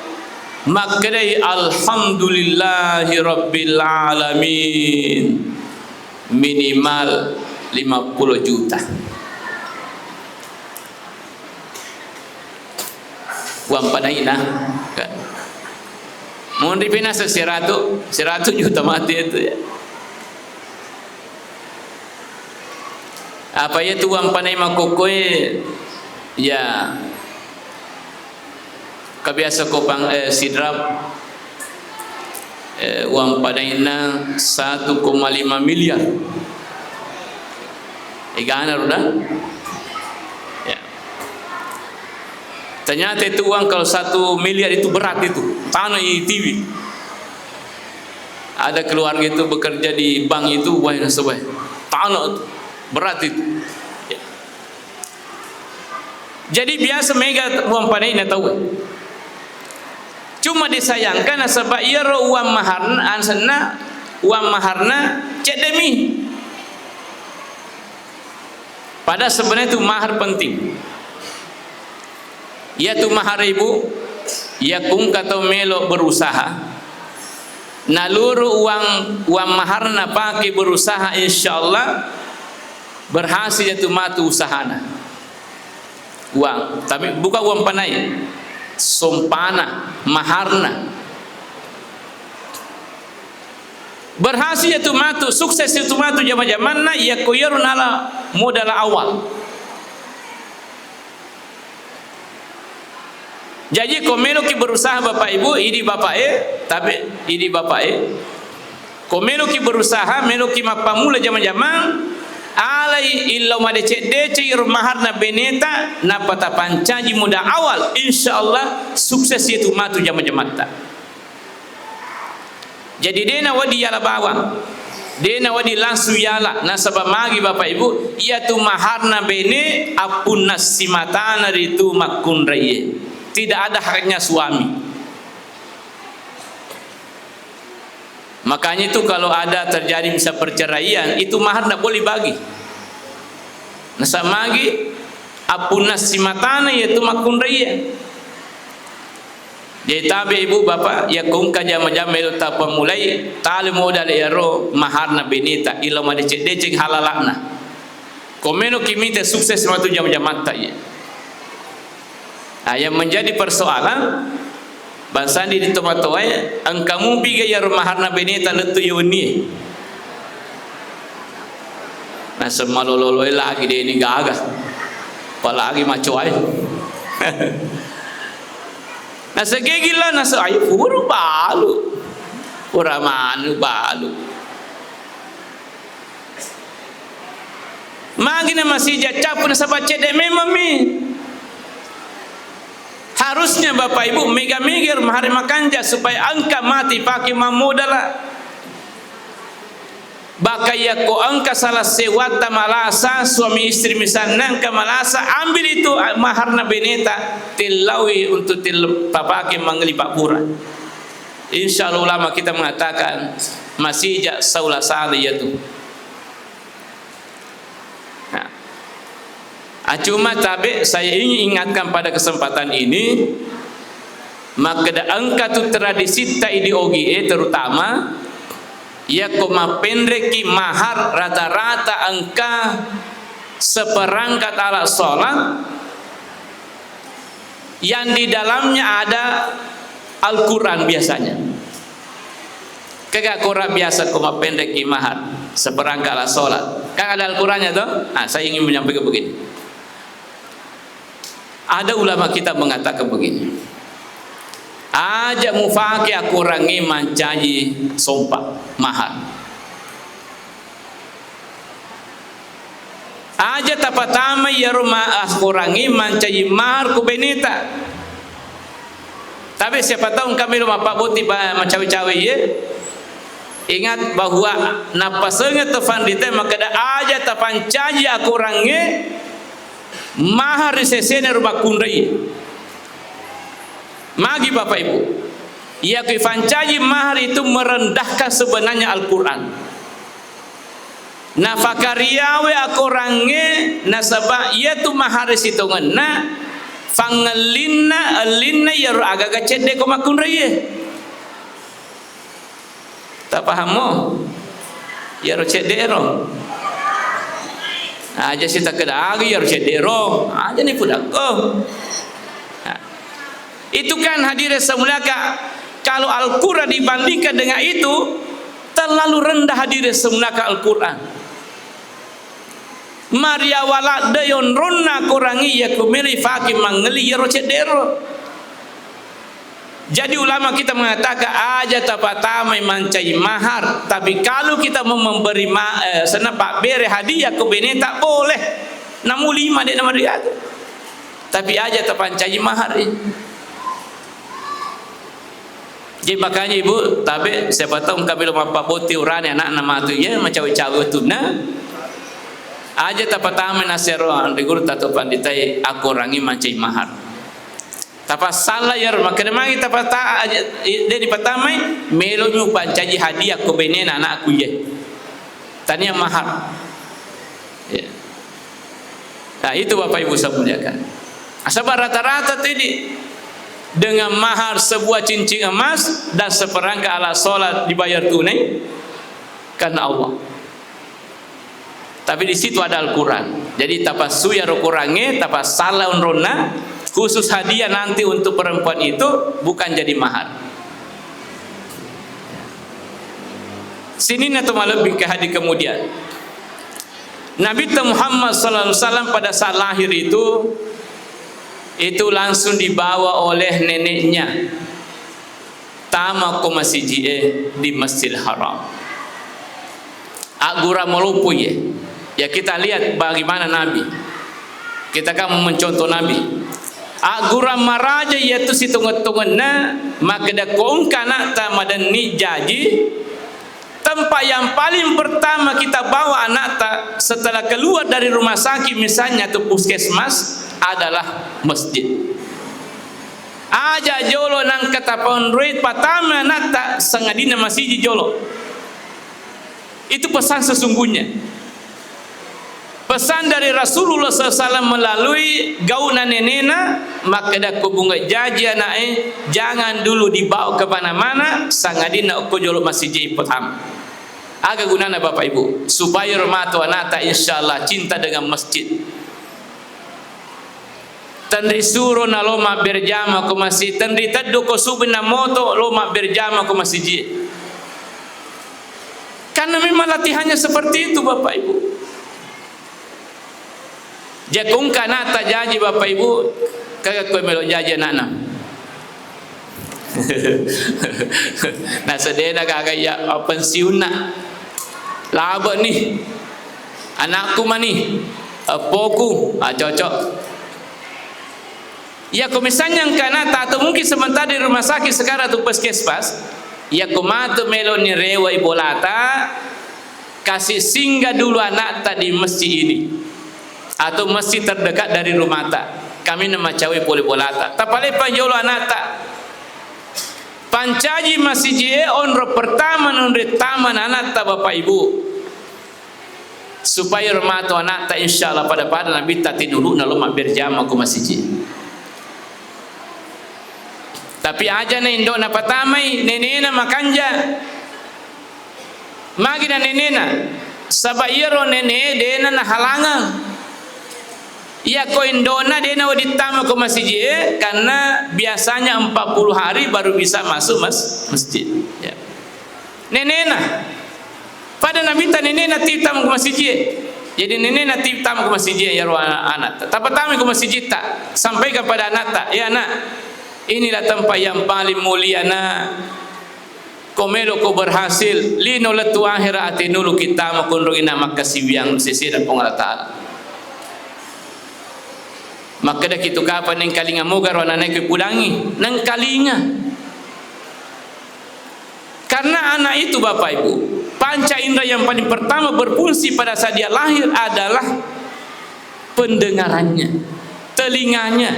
Makkedai, "Alhamdulillahi rabbil alamin." Minimal lima puluh juta. Uang panaina. Monri pina se-, siratu, siratu juta mate itu ya. Apa iya tu uang panai makkokkoe, ya, kabiasa ko pang-, eh, sidrap, eh, uang panaina satu koma lima miliar. Egana roda? Ya. Ternyata itu uang kalau satu miliar itu berat itu. Tanah i tiwi. Ada keluarga itu bekerja di bank itu, wah, nasaba. Tanah itu. Berat itu. Ya. Jadi biasa mega uang panaina tauwe. Cuma disayangkan nasaba iyaro uang maharna, ansenna uang maharna ceddemi. Padahal sebenarnya itu mahar penting. Iyatu mahar ibu, yakko engka tau melo berusaha, naluru uang, uang maharna pake berusaha, insyaallah berhasil iyatu matu usahana. Uang, tapi bukan uang panai, sompana, maharna. Berhasil iyatu matu, sukses iyatu matu jama-jamanna, yakko iyaro nala modal awal. Jaji, ko meloki berusaha Bapak Ibu, idi Bapak e, tapi idi Bapak e. Ko meloki berusaha, meloki mappammula jama-jamang, alai illau madeceng-deceng iyaro maharna beneta, nappa tapancaji modal awal, insyaallah sukses iyatu matu jama-jamatta. Jadi, de' nawedding yala bawang, de' nawedding langsung yala. Nasaba magi, Bapak Ibu, iyatu maharna bene appunna simatana ritu makkunraie. Tidak ada haknya suami. Makanya itu kalau ada terjadi misal perceraian, itu mahar ndak boleh bagi. Nasaba magi appunna simatana iyatu makkunraie. Jadi tabe ibu bapak, yakko engka jama-jama elo tapammulai, tali modal iyaro maharna beneta, ilo madeceng-deceng halala'na. Ko meloki mita sukses matu jama-jamatta iya. Nah, yang menjadi persoalan, bangsani ri tomatoae, engka mupiga iyaro maharna beneta lettu iya wennie. Naseng malolo-loloe lagi de' ni gaga. Apalagi macoae. Naseng kegilla, naseng ayo pura balu. Pura manu balu. Magi na masija cappu nasaba cedde memang mi. Harusnya Bapak Ibu mega-mega mahare makanja supaya engka mati pake mammodala. Bahkan yakko engka salah seuwatta malasa, suami istri misalna engka malasa, ambil itu maharna beneta, tillaui untuk til-, tapake mangelipa pura. Insya Allah ulama kita mengatakan masija saulasana iyatu. Nah. Ah, cuma tabe, saya ingin ingatkan pada kesempatan ini, makkeda engka tu tradisitta idi Ogi e, terutama yakko mappenreki mahar rata-rata engka seperangkat alat sholat, yang di dalamnya ada Al-Quran biasanya. Kega Quran biasa ko mappenreki mahar, seperangkat alat sholat. Kan ada Al-Qurannya toh? Ah, saya ingin menyampaikan begini. Ada ulama kita mengatakan begini. Aja mufake akorangnge mancaji sompa, mahar. Aja tapatamai iyaro ma-, akorangnge mancaji mahar ku beneta. Tapi siapa tahu engka melo mappabbotti ba-, macawe-cawe iye. Ingat bahwa nappasengeng to fanrita makkeda aja tapancaji akorangnge mahar ri sesena ro makkunrai. Magi Bapak Ibu? Iya ku ifancaji mahar itu merendahkan sebenarnya Al-Quran. Nafakariyawe akorangnge, nasaba iyatu mahar sitongenna, fangellinna, ellinna iyaro agaga cedde ko makkunraiye. Tapahammo? Iyaro cedde ro. Aja sitakkeda aga iyaro cedde ro. Aja ni pudakko. Nah, itu kan hadirin semuliakan, kalau Al-Quran dibandingkan dengan itu, terlalu rendah hadirin semuliakan Al-Quran. Mariawa ladde yonronna korangi iya ko melo ifake mangelli iyaro cedde ro. Jadi ulama kita mengatakan aja tapatamai mancaji mahar, tapi kalau kita mau memberi ma-, eh, senna pabbere hadiah ko beneta boleh. Namu lima de namariaga. Tapi aja tapancaji mahar, eh. Jadi makanya ibu, tabe, siapa tahu engka melo mappabotti urane anakna matu, iya macawe-cawe wettunna. Aja tapatamai nasero anre guru tato panditai akorangi mancaji mahar. Tapassala iyaro, makkeda magi tapata-, aja, de dipatamai, melo nyu pancaji hadiah ko benena anakku iye. Tania mahar. Ya. Nah, itu Bapak Ibu saya muliakan. Nasaba rata-rata tadi dengan mahar sebuah cincin emas dan seperangkat alat sholat dibayar tunai karena Allah. Tapi di situ ada Al-Quran. Jadi tapassui aro Qurangnge, tapassala onronna, khusus hadiah nanti untuk perempuan itu bukan jadi mahar. Sininna to malebbi ke hari kemudian. Nabi Muhammad sallallahu alaihi wasallam pada saat lahir itu, itu langsung dibawa oleh neneknya tama ko masiji e di Masjidil Haram. Aggura maloppo ye. Ya, kita lihat bagaimana Nabi. Kita kan mencontoh Nabi. Aggura maraja yaitu sitongeng-tongenna, makkeda ko engka anakta madenni jaji, tempat yang paling pertama kita bawa anakta setelah keluar dari rumah sakit misalnya atau puskesmas adalah masjid. Aja jolo nangka tapaonroi patama anakta sangadinna masiji jolo. Itu pesan sesungguhnya. Pesan dari Rasulullah sallallahu alaihi wasallam melalui gauna nenena, makkeda ko bunga jaji anaknya, jangan dulu dibawa kemana-mana, sangadinna okko jolo masiji pertama. Aga gunana Bapak Ibu? Supaya ro matu anakta insyaallah cinta dengan masjid. Tenri suro na lo mabberjama ko masjid, tenri teddu ko subuh na moto lo mabberjama ko masiji. Karena memang latihannya seperti itu, Bapak Ibu. Jakungka anakta jaji, Bapak Ibu, kaga koe melo jaji anakna. Nasedena gaga iya pensiunna. Labe ni. Anakku mani. Eppoku. Ah, cocok. Iya, ko misalnya engka anakta atau mungkin sementara di rumah sakit sekarang atau puskesmas, iya, ko matu melo ni rewai bolata, kasih singgah dulu anakta di masjid ini atau masjid terdekat dari rumahta. Kami na macawai pole bolata. Tapalepa jolo anakta. Pancaji masiji e onro pertama nonre tama anakta, Bapak Ibu. Supaya ro matu anakta, insyaallah pada-pada nabitta tinulu'na lo mabberjama ko masiji. Tapi aja na indona patamai, nenena makanja. Magi na nenena? Saba iyaro nene dena nahalangang. Iya ko indona dena wedding tama ko masiji e, karena biasanya empat puluh hari baru bisa masuk mas-, masjid. Ya. Nenena. Pada nabitta nenena ti tama ko masiji e. Jadi nenena ti tama ko masiji e, iyaro ana-, anakta. Tapatama ko masiji ta. Sampaikan pada anakta, "Ya nak, inilah tempat yang paling mulia nak. Ko melo ko berhasil, lino lettu akhirat atinulu kita makonrong ina makkasiwiang sesena Puang Allah Ta'ala." Makkeda kitu kapang nengkalinga moga ro anakku pudangi. Nengkalinga. Karena anak itu, Bapak Ibu, panca indra yang paling pertama berfungsi pada saat dia lahir adalah pendengarannya, telinganya.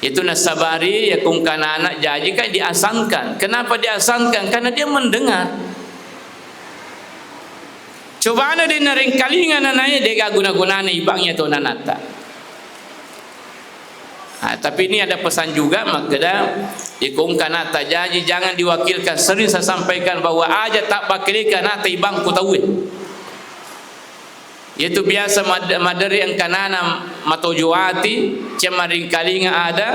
Itu nasabari, ya, kungkanana jaji kan diasangkan. Kenapa diasangkan? Karena dia mendengar. Cobana de' narengkalinga nanae, de'ga guna-gunana ibang ya to nanata. Ah, tapi ini ada pesan juga, makkeda, iko engka nata jaji, jangan diwakilkan. Sering saya sampaikan bahwa aja tak bakilika nata ibangku tauwe. Yaitu biasa mad-, maderi engka nana matojo ati, cemma ringkalinga ada,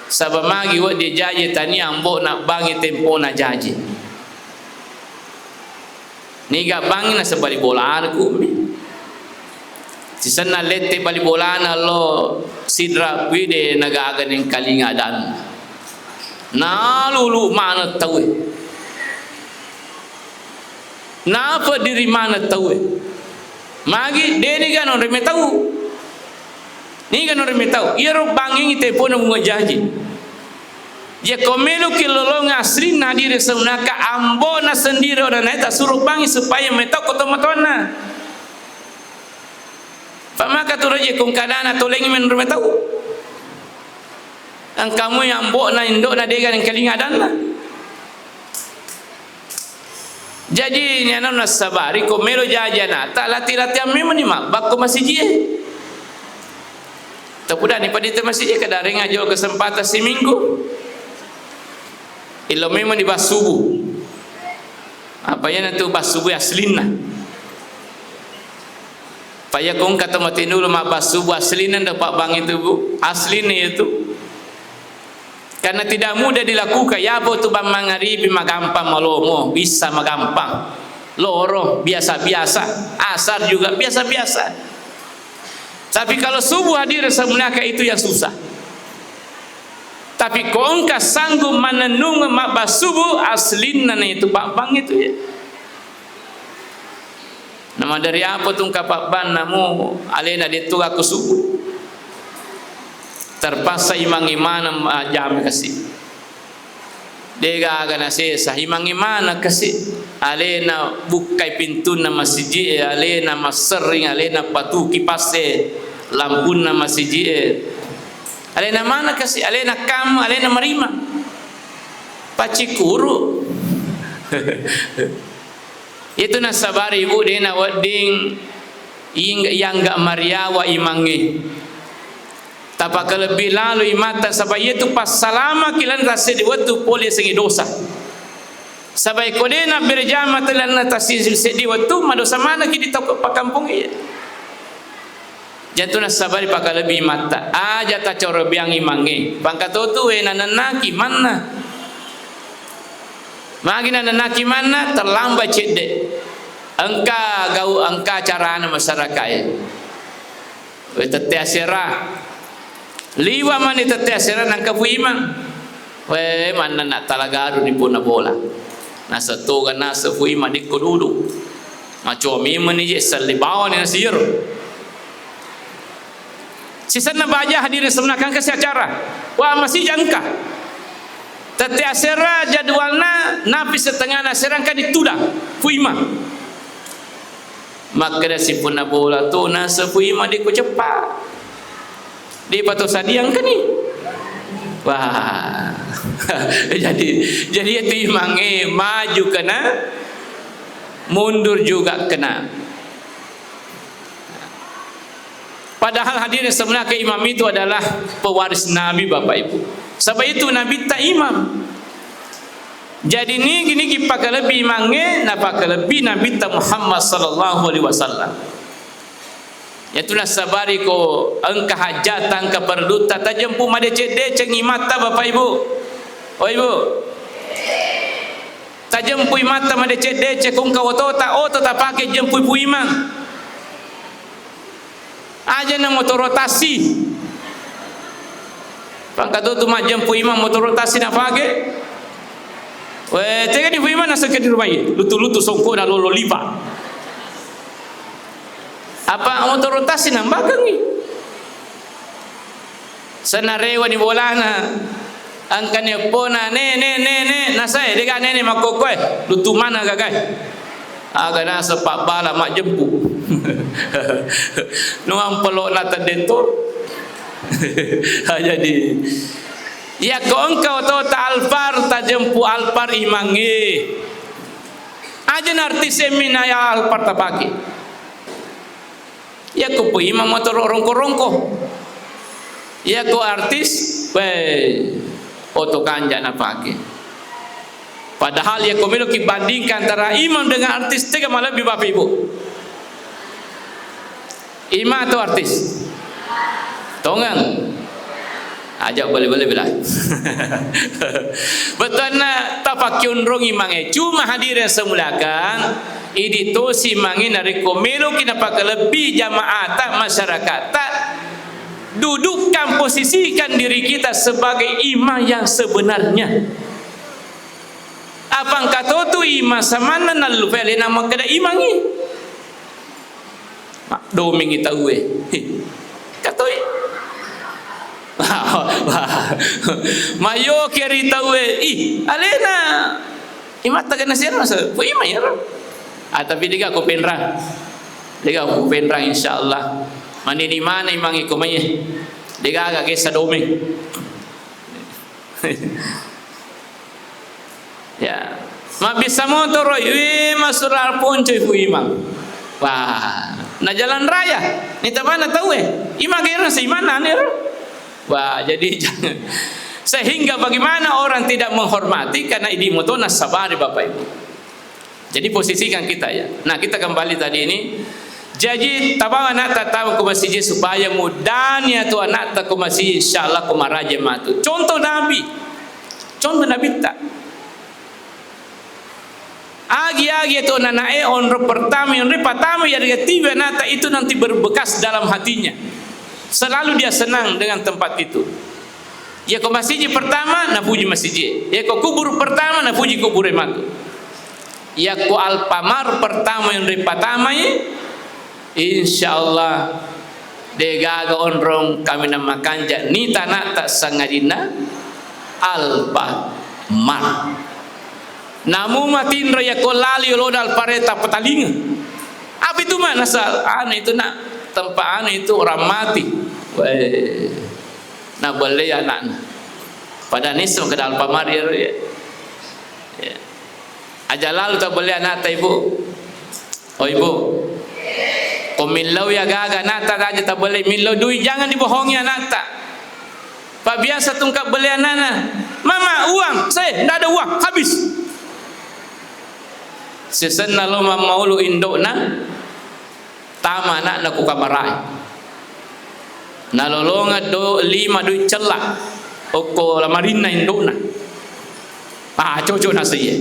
saba magi wedding jaji tania ambo na bangi tempona jaji. Niga bangi naseng bali bolana kummi. Sisenna lette bali bolana lo sidra kuwi de nagaga nengkalinga adanna. Nalulu maneng tauwe. Napediri maneng tauwe. Magi de niga nonre metau. Niga nonre metau. Iyaro bangingi telepon bunga jaji. Jekko meloki lolongang aslinna diri seunaka, ambona sendiri onanae tasuro bangi supaya metau ko tomatoanna. Famaka tu raja kongkanana tolengi menro metau. Engkamu yang ambona indona dega nengkalinga adanna. Jaji, nianau nassabari, ko melo jaji anata, lati-latihan memang ni mabbakko masijie. Tapudani padita masijie, kadareng aja kesempatan siminggu. Ilo memang ni bassubu. Apa yana tu bassubu aslinna. Payakong kata mati dulu mabbassubu aslinna nda pabbang itu, Bu. Aslinna itu. Karena tidak mudah dilakukan. Ya, apa tu bang mangaribi magampang malomo, bisa magampang. Loro biasa-biasa, asar juga biasa-biasa. Tapi kalau subuh hadir sebenarnya itu yang susah. Tapi ko engka sanggup manennung mabbassubu aslinna na itu pabbang itu ya. Namaderi apa tu engka pabbanna mu alena dettu gakku subuh. Terpaksa imang-imana majjama kasi. Degaga nasesa imang-imana kasi. Alena bukkai pintunna masiji e, alena masserring, alena patuki passe lampunna masiji e. Alena mana kasi, alena kam, alena marima. Pacikuru. Itu nasabari, Ibu, dena wedding ing-, yangga mariawa imangnge. Tapakalebbi lalo imatta, saba iyatu passalamaki lan tasseddi wettu pole sengi dosa. Saba ko dena berjama telanna tasseddi wettu, madosa manaki di tau pakkampong iya. Jatu nassabari pakalebbi imatta. Aja tacorebeang imangnge. Pangkatotu we nanennaki manna. Magi nanennaki manna, terlambat cedde. Engka gau, engka carana masyarakat e. We tette asera. Liwa mani tette asera nangka fu imang. We manna na talagaru ni punna bola. Nasa toga nasa fu imang dikko dulu. Macoa memang ni je, salli bawani nasiro. Sisenna baja hadirin sebenarkan kasi acara. Wa masija engka. Tette asera jadwalna napi setengah asera engka ditudang. Fu imang. Makkeda sipunna bola tu nasa fu imang dikko ceppa. Depa to sadiangkani. Wah. Jadi, jadi itu imangnge maju kena, mundur juga kena. Padahal hadirin sebenarnya imam itu adalah pewaris Nabi, Bapak Ibu. Sebab itu Nabi ta imam. Jadi nigi-nigi pakalebbi imangnge, napakalebbi Nabi ta Muhammad sallallahu alaihi wasallam. Yatu nassabari ko engka hajjata, engka perlutta, tajempu madeceng-deceng imatta, Bapak Ibu. Oh, Ibu. Tajempu imatta madeceng-deceng, ko engka otota, oto tapake jempu fu imang. Aja na motoro tasi. Pangkatotu majjempu imang motoro tasi napake. We, tega di fu imang nasengke di rumah iya. Lutu-lutu songkona lolo lipa. Apa motoro tasi nambakengi. Senarewani bolana. Engkani eppona, "Ne, ne, ne, ne," nasae, dega nene makkokkoe, lutu mana gagae. Aga nasa pabbala majjempu. Nuang pelokna tedde to. Jadi, yakko engka otota Alphard, tajempu Alphard imangnge. Aja na artis e minaya Alphard tapake. Yakko pu imang motoro rongko-rongko. Yakko artis, weh, oto kanja napake. Padahal yakko meloki bandingkan antara imam dengan artis, tega malebbi, Bapak Ibu? Imam atau artis? Tongeng. Aja boleh-boleh bilang. Bettuanna tapakkiunrung imangnge. Cuma hadirin yang saya muliakan, idi tosi imangnge narekko meloki napakalebbi jamaata, masyarakatta, dudukkan, posisikan diri kita sebagai imam yang sebenarnya. Apa engka to tu imang samanna nallupai alena makkeda imangngi. Maddomengi tauwe. Heh. Katoi. Mayoke ri tauwe. Ih, alena. Imatta kena sira masa. Ku imang iyaro. Ah, tapi dega ko penrang. Dega ko penrang, insyaallah. Manini mana imangngi ko mai. Dega aga kessa domeng. Ya. Mabbissa motoroi, wih, masura poncoi fu imang. Wah, na jalan raya, ni tabana tauwe. Imang kira si imang nani ro. Wah, jadi jangan. Sehingga bagaimana orang tidak menghormati karena idi moto nasabari, Bapak Ibu. Jadi posisikan kita, ya. Nah, kita kembali tadi ini. Jadi, tabawa anakta tama ko masiji supaya mudani atu anakta ko masiji, insyaallah ko maraja matu. Contoh Nabi. Contoh Nabitta. Agi-agi atu anakna e onro pertama, onro pertama ya tiwi anakta itu nanti berbekas dalam hatinya. Selalu dia senang dengan tempat itu. Yako masiji pertama, napuji masiji. Yako kubur pertama, napuji kubur matu. Yako Alfamart pertama yang ripatamai, insyaallah degaga onrong kami namakanja ni tanata sangadinna Alfamart. Namu matinro yako lali loda Alfamart tapatalinga. Apa itu makna sal? Anu itu nak, tempat anu itu orang mati. Weh. Nabellei anakna. Pada niseng ke dalam pamari ya. Ya. Aja lalu tabellei anakta, Ibu. Oh, Ibu. Ko millau ya gaga anakta aja tabellei, millau duit, jangan dibohongi anakta. Pak biasa tungkap beli anakna. "Mama, uang." "Saya, ndak ada uang, habis." Sisenna lo mammaulu indokna. Tama anakna ku kamarae. Nalolongeng do lima duit cella okko lamarinna indokna. Ah, cocok naseng iye.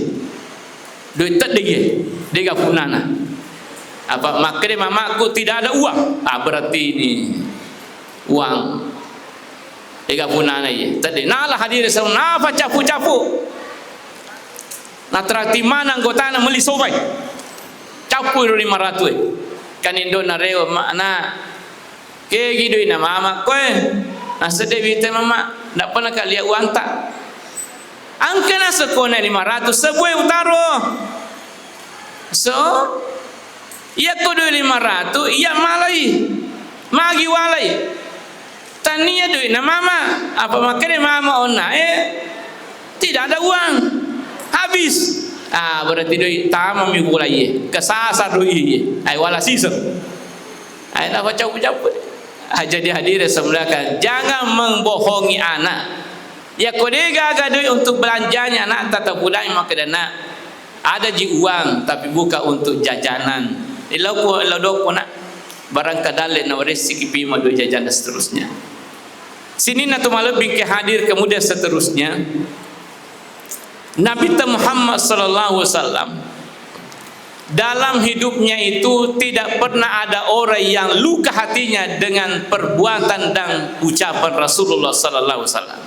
Duit tedde iye, dega punana. Apa makkeda mamaku tidak ada uang. Ah, berarti ini uang. Dega punana iye. Tedde. Nala hadire sau nafa capu-capu. Natraktir maneng anggotana melli somai. Cappui ro lima ratu e. Kan indona rewe, "Mak, nak, kegi duina mama koe?" "Naseng de wita mama, ndak pernah ka lia uangta." "Engka naseng kona lima ratu, sebue utaro." So, iyako dui lima ratu, iya malai. Magi walai. Tania duitna mama, apa makkeda mama onna e, tidak ada uang, habis. Ah, berarti doi tamami bola iye, kesasar doi iye. Ai wala siseng. Ai napa capu-capu. Ah, jadi hadirin semuliakan, jangan membohongi anak. Yako de gaga doi untuk belanjanya anak, tata pudangi makkeda nak. Ada ji uang, tapi bukan untuk jajanan. Ilauku, ilau dokku, nak. Barangka dalle nawaressiki pima dua jajan dan seterusnya. Sininna tu malebbi ke hadir, kemudian seterusnya. Nabi Muhammad sallallahu alaihi wasallam dalam hidupnya itu tidak pernah ada orang yang luka hatinya dengan perbuatan dan ucapan Rasulullah sallallahu alaihi wasallam.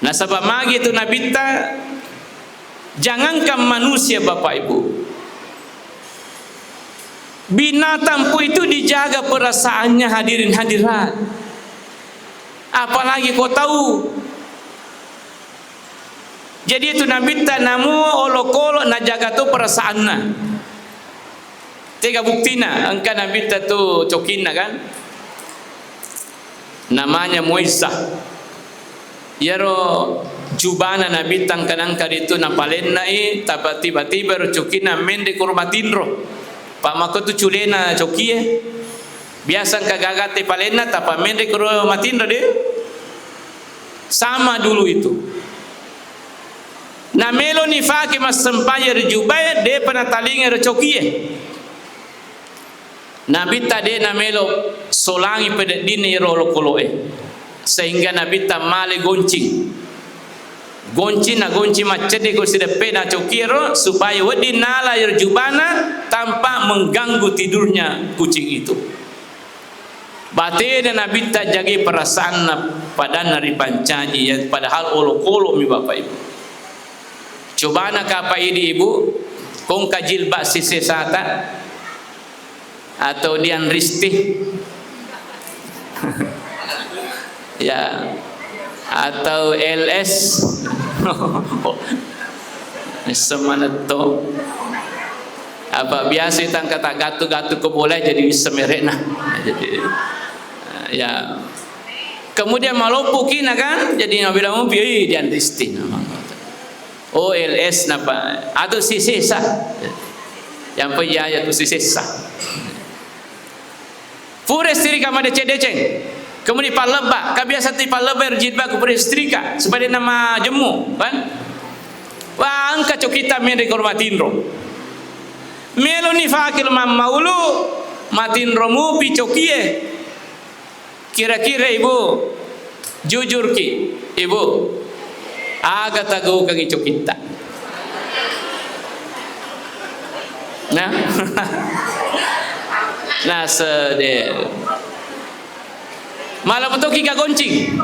Nasaba magi tu Nabitta, jangankan manusia, Bapak Ibu, binatang pun itu dijaga perasaannya, hadirin hadirat. Apalagi ko tau. Jadi itu Nabitta namu olokolo najaga tu perasaanna. Tega buktina, engka Nabitta tu cokinna kan. Namanya Muizzah. Iyaro jubana Nabitta engka-, nangka ritu napalennai, taba tiba-tiba ro cokinna menre koro matinro. Pa makko tu culena cokie. Biasa engka gaga te palenna, tapa menre koro matinro de. Sama dulu itu. Namelo nifake massempajang ri jubae, depa natalinga ro cokie. Nabitta de namelo solangi pededdinna iyaro olokolo'e, sehingga Nabitta male goncing. Goncing, nagoncing maccedde ko sideppena cokiero, supaya wedding nala iyaro jubana tanpa mengganggu tidurnya kucing itu. Batena Nabitta jagai perasaanna, padanna ripancaji, ya, padahal olokolo'mi, Bapak Ibu. Cobana kapa idi, Ibu, kongka jilbab sisesata atau Dian Risti? Ya, atau L S? Semanetto. Apa biasa tangka tak gatu-gatu ko bola jadi bisa merekna. Jadi, ya. Kemudian maloppo kina kan, jadi nabilang mopi, "Ih, Dian Risti." O L S napa? Atau sisesa. Yang pe iya tu sisesa. Pura istrika madeceng-deceng. Kemudian pallebba, ka biasa ti pallebba ero jilbab ku pura istrika supaya de namajemmu, kan? Wah, engka cokitta menre koro matinro. Melo nifake lo mammaulu, matinro mupi cokie. Kira-kira, Ibu, jujurki, Ibu, aga tagaukengngi cokitta? Nah? Nah, sedih. Malah betul ki gagoncing.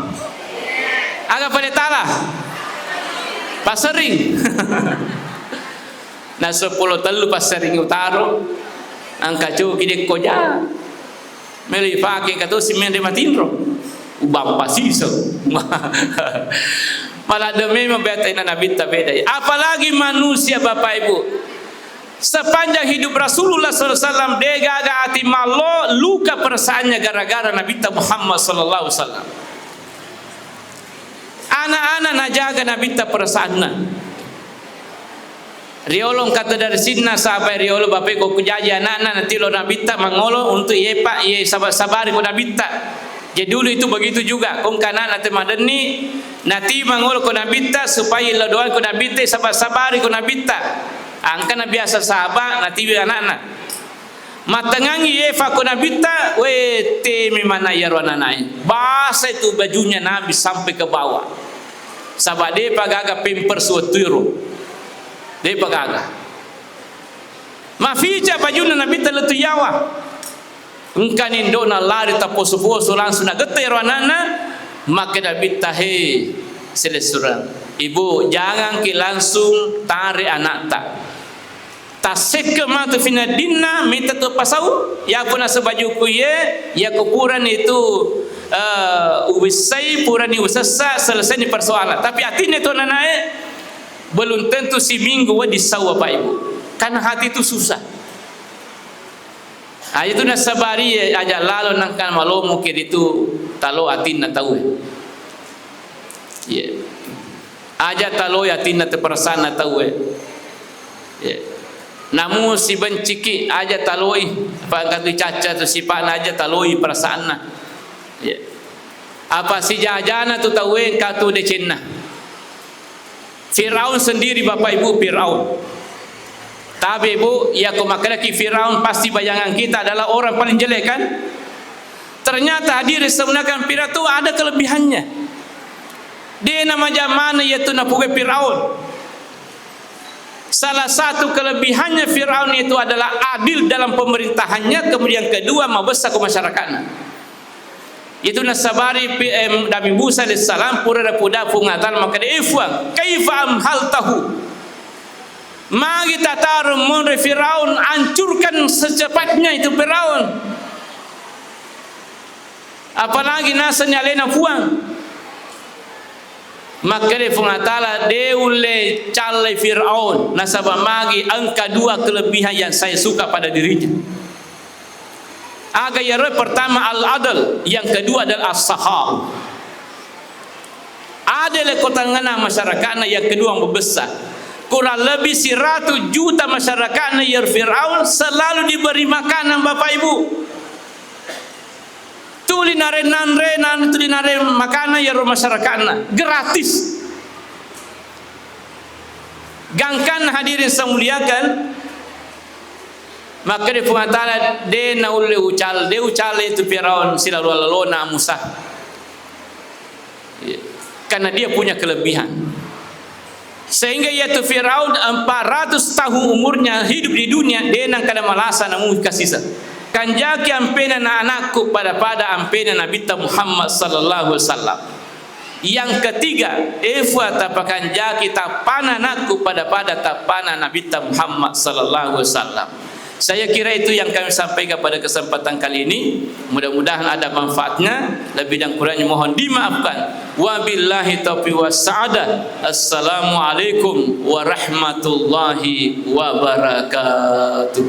Aga pada tala. Pasering. Nah, sepuluh tellu pasering utaro. Angka cuki dekko ja. Melo ipake engka tosi menre matinro. Ubappa siseng. Maladde memang bete na Nabitta beda. Apalagi manusia, Bapak Ibu. Sepanjang hidup Rasulullah sallallahu alaihi wasallam, degaga ati mallo, luka perasaannya gara-gara Nabitta Muhammad sallallahu alaihi wasallam. Anak-anak najaga Nabitta perasaanna. Riolo engka tedarisinna, sahabat riolo, bapak ko kujaji anakna, natilo Nabitta mangolo untuk yepa, ye saba-, sabari ko Nabitta. Jadi dulu itu begitu juga, ko engka anakna te madenni, nati mangolo ko Nabitta, supaya lo doang ko Nabitta, saba-, sabari ko Nabitta. Angkana biasa sahabat, natiwi anakna. Mattengangngi yefa ko Nabitta, we, temi mana iyaro ananae. Basai tu bajunya Nabi sampai ke bawah. Saba depa gaga pampers wettuero. Depa gaga. Mafica bajunna Nabitta lettu yawa. Engkani indona lari taposo-poso langsung nagetta iyaro anakna, makkeda Nabitta, "He, silessureng. Ibu, janganki langsung tare anakta." Tassekke matu finaddinna, metta tu pasau, yapo naseng bajuku iye, yako purani tu, eh, uwissai, purani usessa, selesai ni persoalan. Tapi atinna tu ananae, belum tentu siminggu wedding sau, Bapak Ibu. Karena hati itu susah. Aja tu nasabari, aja lalo nangka malomo ke ditu talo atinna tauwe. Iya. Aja taloi atinna tu perasaanna tauwe. Ya. Namu sibenciki aja taloi, apa engka tu cacca tu sipa'na aja taloi perasaanna. Ya. Apa sijajana tu tauwe engka tu decenna. Firaun sendiri, Bapak Ibu, Firaun. Tabe, Bu, yako makkedaki Firaun, pasti bayangan kita adalah orang paling jelek, kan? Ternyata hadirin sebenarnya Firaun itu ada kelebihannya. De namajamana yaitu napugai Firaun. Salah satu kelebihannya Firaun itu adalah adil dalam pemerintahannya, kemudian kedua mabessa ko masyarakatna. Itu nasabari pi-, em, Nabi Musa alaihissalam pura napuda Puang Allah Ta'ala makkeda, "Eh Fuang, kaifa amhaltahu?" Magi tataro monro Firaun, hancurkan secepatnya itu Firaun. Apalagi nasenni alena Fuang. Makkeda Fuang Allah Ta'ala, de ulle callai Firaun, nasaba magi engka dua kelebihan yang saya suka pada dirinya. Aga iyaro? Pertama al-adl, yang kedua adalah as-sakha. Adil ko tengngana masyarakatna, yang kedua membesar. Kurang lebih seratus juta masyarakatna iyaro Firaun selalu diberi makanan, Bapak Ibu. Tuli nareng nanre, nan-, tuli nareng makanan iyaro masyarakatna, gratis. Gangkan hadirin saya muliakan, makkeda Puang Ta'ala, de naulle ucal-, de ucale itu Firaun silalua-lalona Musa. Iya. Karena dia punya kelebihan. Sehingga yaitu Firaun empat ratus tahun umurnya hidup di dunia, de nangkada malasa namu kasisa. Kanjaki ampena na anakku pada-pada ampena Nabitta Muhammad sallallahu alaihi wasallam. Yang ketiga, efua tapakanjaki tappana anakku pada-pada tappana Nabitta Muhammad sallallahu alaihi wasallam. Saya kira itu yang kami sampaikan pada kesempatan kali ini. Mudah-mudahan ada manfaatnya. Lebih dan kurangnya mohon dimaafkan. Wabillahi taufiq was sa'adah. Assalamualaikum warahmatullahi wabarakatuh.